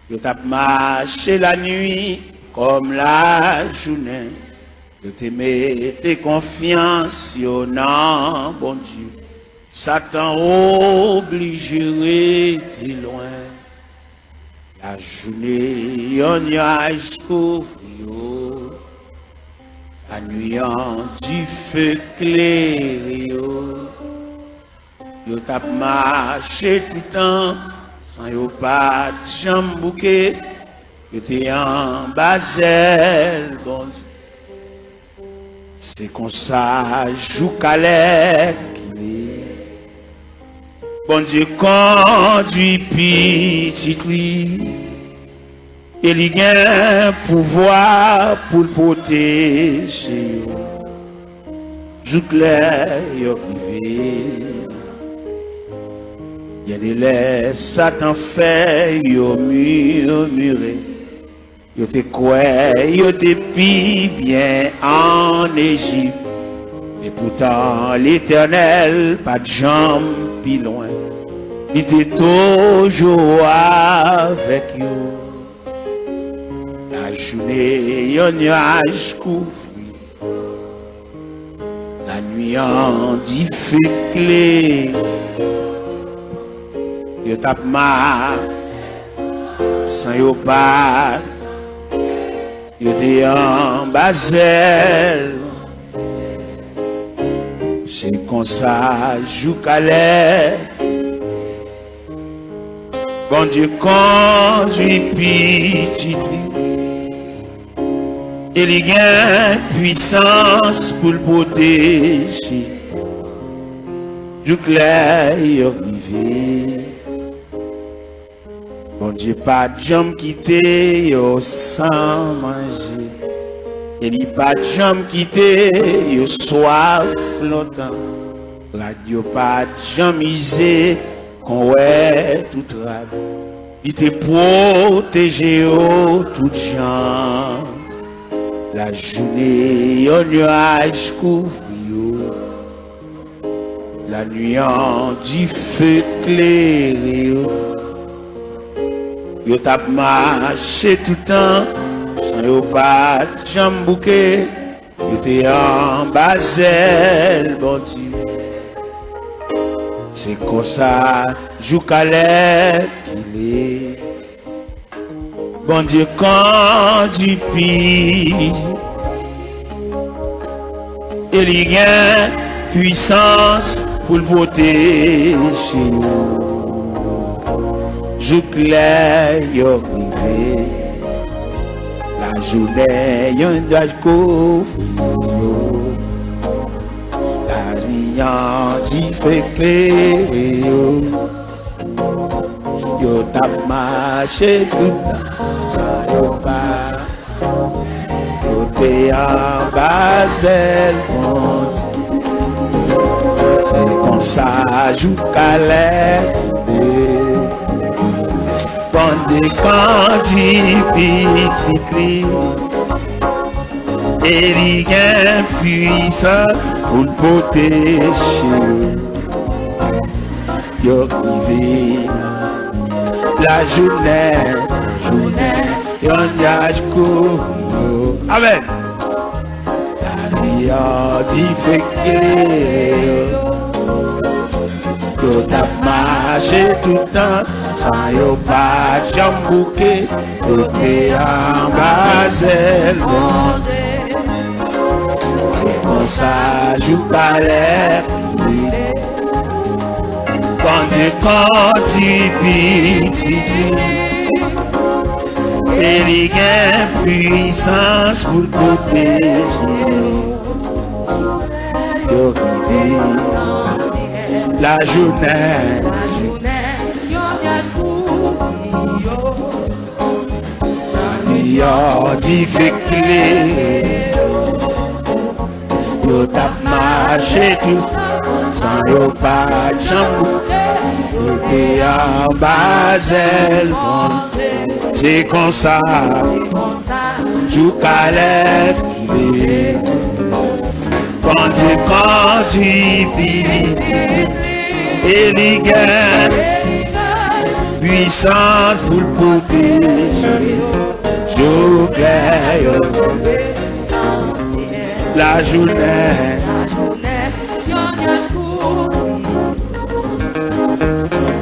yo t ap mache lannuit kòm lajounen. Yo te mete konfyans yo nan Bondye. Satan oblije rete lwen. Lajounen, yon nyaj kouvri yo. Lannuit, yon dife klere yo. Yo t ap mache toutan, san yo pa t janm bouke. Yo te anba zèl Bondye. Se konsa, jouk alè ki le, Bondye kondui pitit li, e li gen pouvwa pou l pwoteje yo jouk lè yo rive. Gen de lè, Satan fè yo mimire. Yo te kwè yo te pi byen ann Ejip. Epoutan, Letènèl pa t janm pi lwen. Li te toujou avèk yo. Lajounen, yon nyaj kouvri. Lannuit, yon dife klere. Yo t ap mache san yo pa t, yo te anba zèl. Se konsa, jouk alè, Bondye kondui pitit li, e li gen pwisans pou l pwoteje jouk lè yo rive. Bondye pa t janm kite yo san manje, e li pa t janm kite yo swaf lontan. Rad yo pa t janm ize kon wè tout rad. Li te pwoteje yo tout jan. Lajounen, yon nyaj kouvri yo. Lannuit, yon dife klere yo. Yo t ap mache toutan, san yo pa t janm bouke. Yo te anba zèl Bondye. Se konsa, jouk alè ki le, Bondye kondui pitit li, e li gen pwisans pou l pwoteje yo jouk lè yo rive. La Jounen yon nyaj kouvri yo, lalyan dife klere yo. Yo t ap mache toutan san yo pa. Yo te anba zèl Bondye. Se konsa jou Kalèb rive. Bondye kondui pitit li. E li gen pwisans pou l pwoteje yo. Yo rive lajounen, jounen, yon nyaj kouvri yo. Amèn. Lalyan dife klere yo. Yo t ap mache toutan, san yo pa t janm bouke. Yo te anba zèl Bondye. Se konsa jou Kalèb rive. Bondye kondui pitit li. E li gen pwisans pou l pwoteje yo. Yo rive lajounen. Lalyan dife klere yo. Yo t ap mache toutan, san yo pa t janm bouke. Yo te anba zèl Bondye. Se konsa, jou Kalèb rive. Bondye kondui pitit li. E li gen pwisans pou l pwoteje yo. Jou klè yo. Lajounen.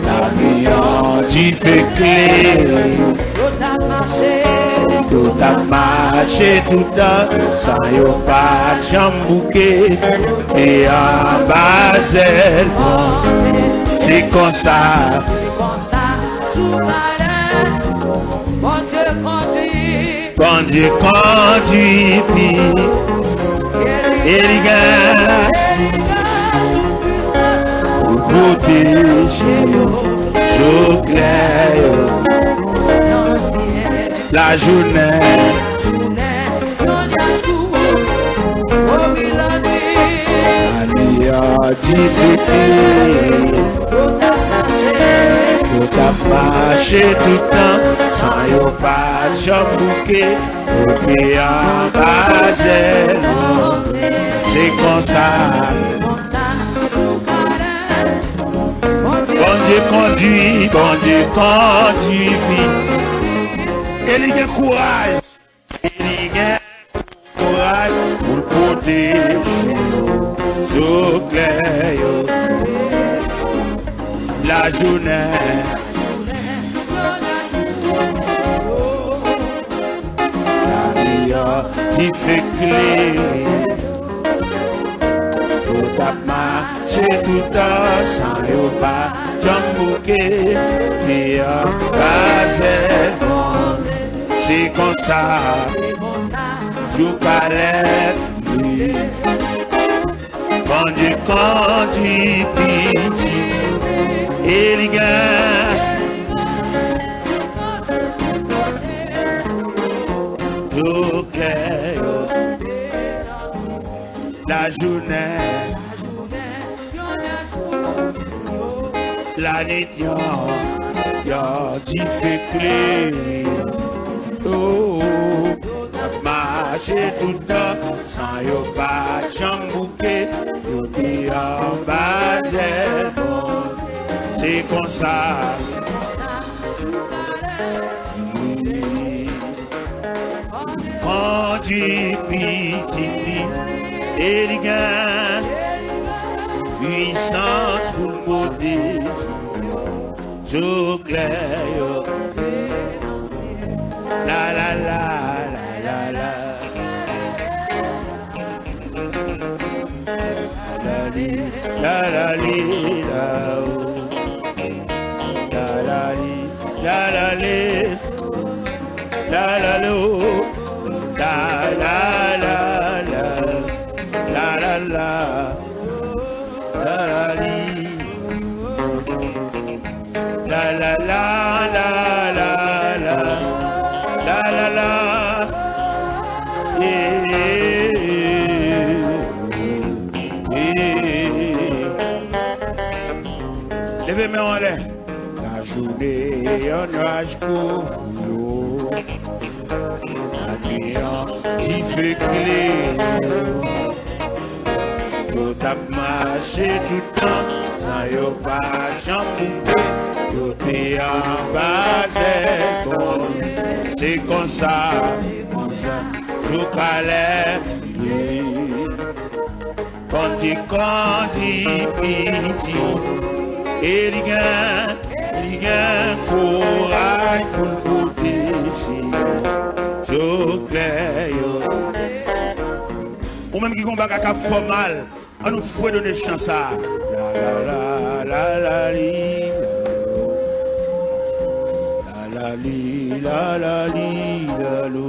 Lalyan dife klere yo. Yo t ap mache toutan, san yo pa t janm bouke. Te anba zèl Bondye. Se konsa. Bondye kondui pi. E li gen pou pwoteje yo. Jou klè yo. Lajounen. Lalyan dife klere yo. Yo t ap mache toutan, san yo pa t janm bouke. Yo te anba zèl Bondye. Se konsa. Bondye kondui, Bondye kondui pi. E li gen kouraj. E li gen kouraj pou l pwoteje yo. Jou klè yo. Lajounen. Lalyan dife klere. Yo t ap mache toutan, san yo pa janm bouke. Te anba zèl Bondye. Se konsa. Jou Kalèb rive. Bondye kondui pitit. E li gen. Jou klè yo. Lajounen. Lanit yo, yo dife klere. Oh, y ap mache toutan, san yo pa janm bouke. Yo te anba zèl Bondye. Se konsa. Kondui pitit li, e li gen pwisans pou l pote jou klè yo. La, la, la, la, la, la. La, la, li, la, la, li, la, la, li, la, la, li, la, la, li, o. La la la la, la la la, la la li. La la la la la la, la la la. Yeah, yeah, yeah. Leve men w anlè. Lajounen yon nwaj kouvri yo. Lannwit an dife klere yo. Yo t ap mache tout tan san yo pa janm boute. Yo te anba zèl bon. Se konsa, se konsa, jou ka leve. Bondye kondi piti, e li gen, li gen kouraj pou l pwoteje yo. Jou klè yo. Ou menm ki gon bagay k ap fè w mal, ann nou fredone chan sa a. La la la la la li la lo. La la li la la li la lo.